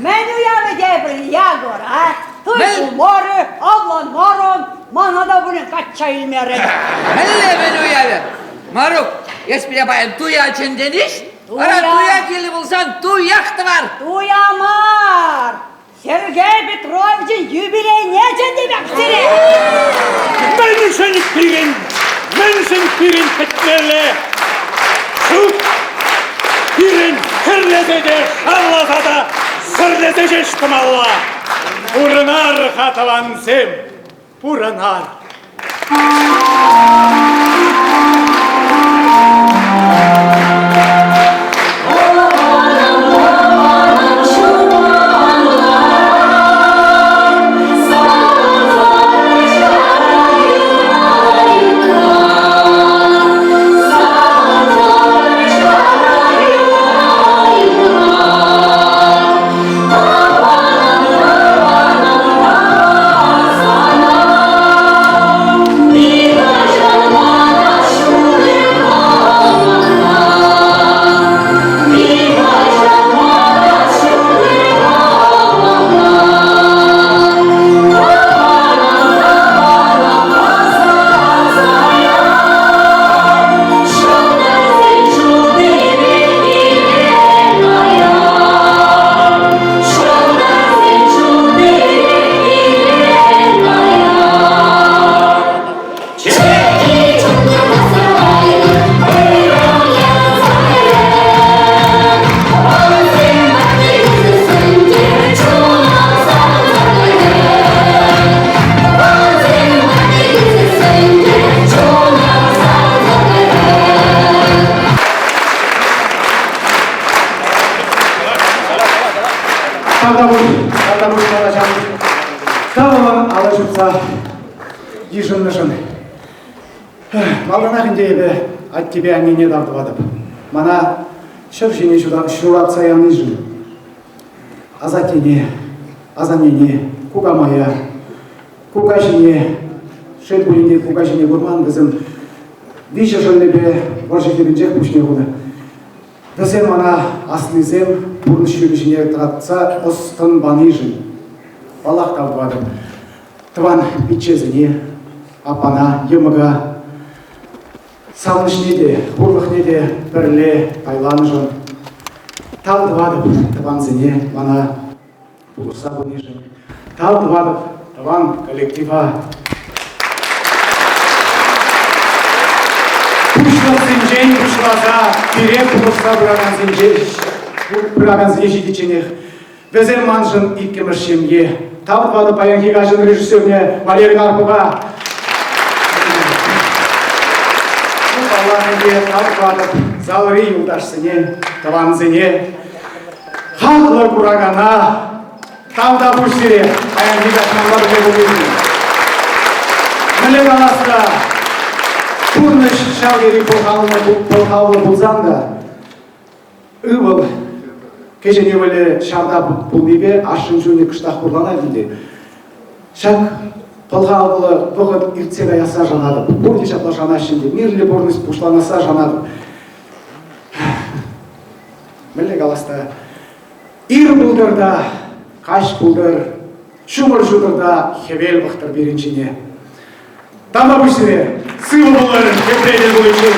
Мӗн уявӗ тепӗр, Якур, а? Туй пулмарӗ, авланмарӑн, мана та пулин качча илмерӗн. Мӗнле мӗн уявӗ? Марук, эс пире паян туя чӗнтӗн-иҫ? Ара, туя килнӗ пулсан туях тӑвар! Туя мар! Сергей Петровичӑн юбилейне чӗнтӗмех сире! Мӗншӗн пирӗн, мӗншӗн пирӗн кӗтмелле? Ҫук, пирӗн кӗрлесе те, шавласа та, сӗрлесе ҫеҫ тӑмалла. Пурӑнар-ха, тӑвансем, пурӑнар. Тавтапуҫ, тавтапуҫ калаҫам. Тӑвӑлӑн алӑ ҫупса йышӑннӑшӑн. Малтанах ӗнтӗ эпӗ аттепе аннене тав тӑватӑп. Мана ҫӗр ҫине ҫуратса янишӗн. Асаттене, асаннене, кукамая, кукаҫине, шел пулин те кукаҫине курман вӗсем виҫӗ шӑллӗпе вӑрҫӑ хирӗнчех пуҫне хунӑ. Вӗсем мана аслисем пурнӑҫ ҫулӗ ҫине тӑратса ӑс-тӑн панишӗн паллах тав тӑватӑп. Тӑван пиччесене, аппана, йӑмӑка савӑнӑҫне те, хурлӑхне те пӗрле пайланӑшӑн тав тӑватӑп тӑвансене мана пулӑшса пынишӗн. Тав тӑватӑп тӑван коллектива. Пуҫлӑхсенчен пуҫласа пире пулӑшса пыракансенче пыракансене ҫитичченех вӗсем маншӑн иккӗмӗш ҫемье. Тав тӑватӑп паянхи каҫӑн режиссерне Валерий Карпова. Паллах ӗнтӗ, тав тӑватӑп залри юлташсене, тӑвансене. Хаклӑ куракана тавтапуҫ сире паянхи каҫманпа пӗрле пулнишӗн. Мӗнле калас та, пурнӑҫ ҫав тери пӑлхавлӑ пулсан та, ывӑл, кӗҫӗн ывӑлӗ ҫарта пулнипе ашшӗн чунӗ кӑштах хурланать ӗнтӗ. Ҫак пӑлхавлӑ вӑхӑт иртсе каясса шанатӑп. Пурте ҫапла шанаҫҫӗ ӗнтӗ. Мирлӗ пурнӑҫ пуҫланасса шанатӑп. Мӗнле калас та, ир пултӑр та, каҫ пултӑр, ҫумӑр ҫутӑр та, хӗвел пӑхтӑр пирӗн ҫине. Тавтапуҫ сире, сывӑ пулӑр, тепре тӗл пуличчен.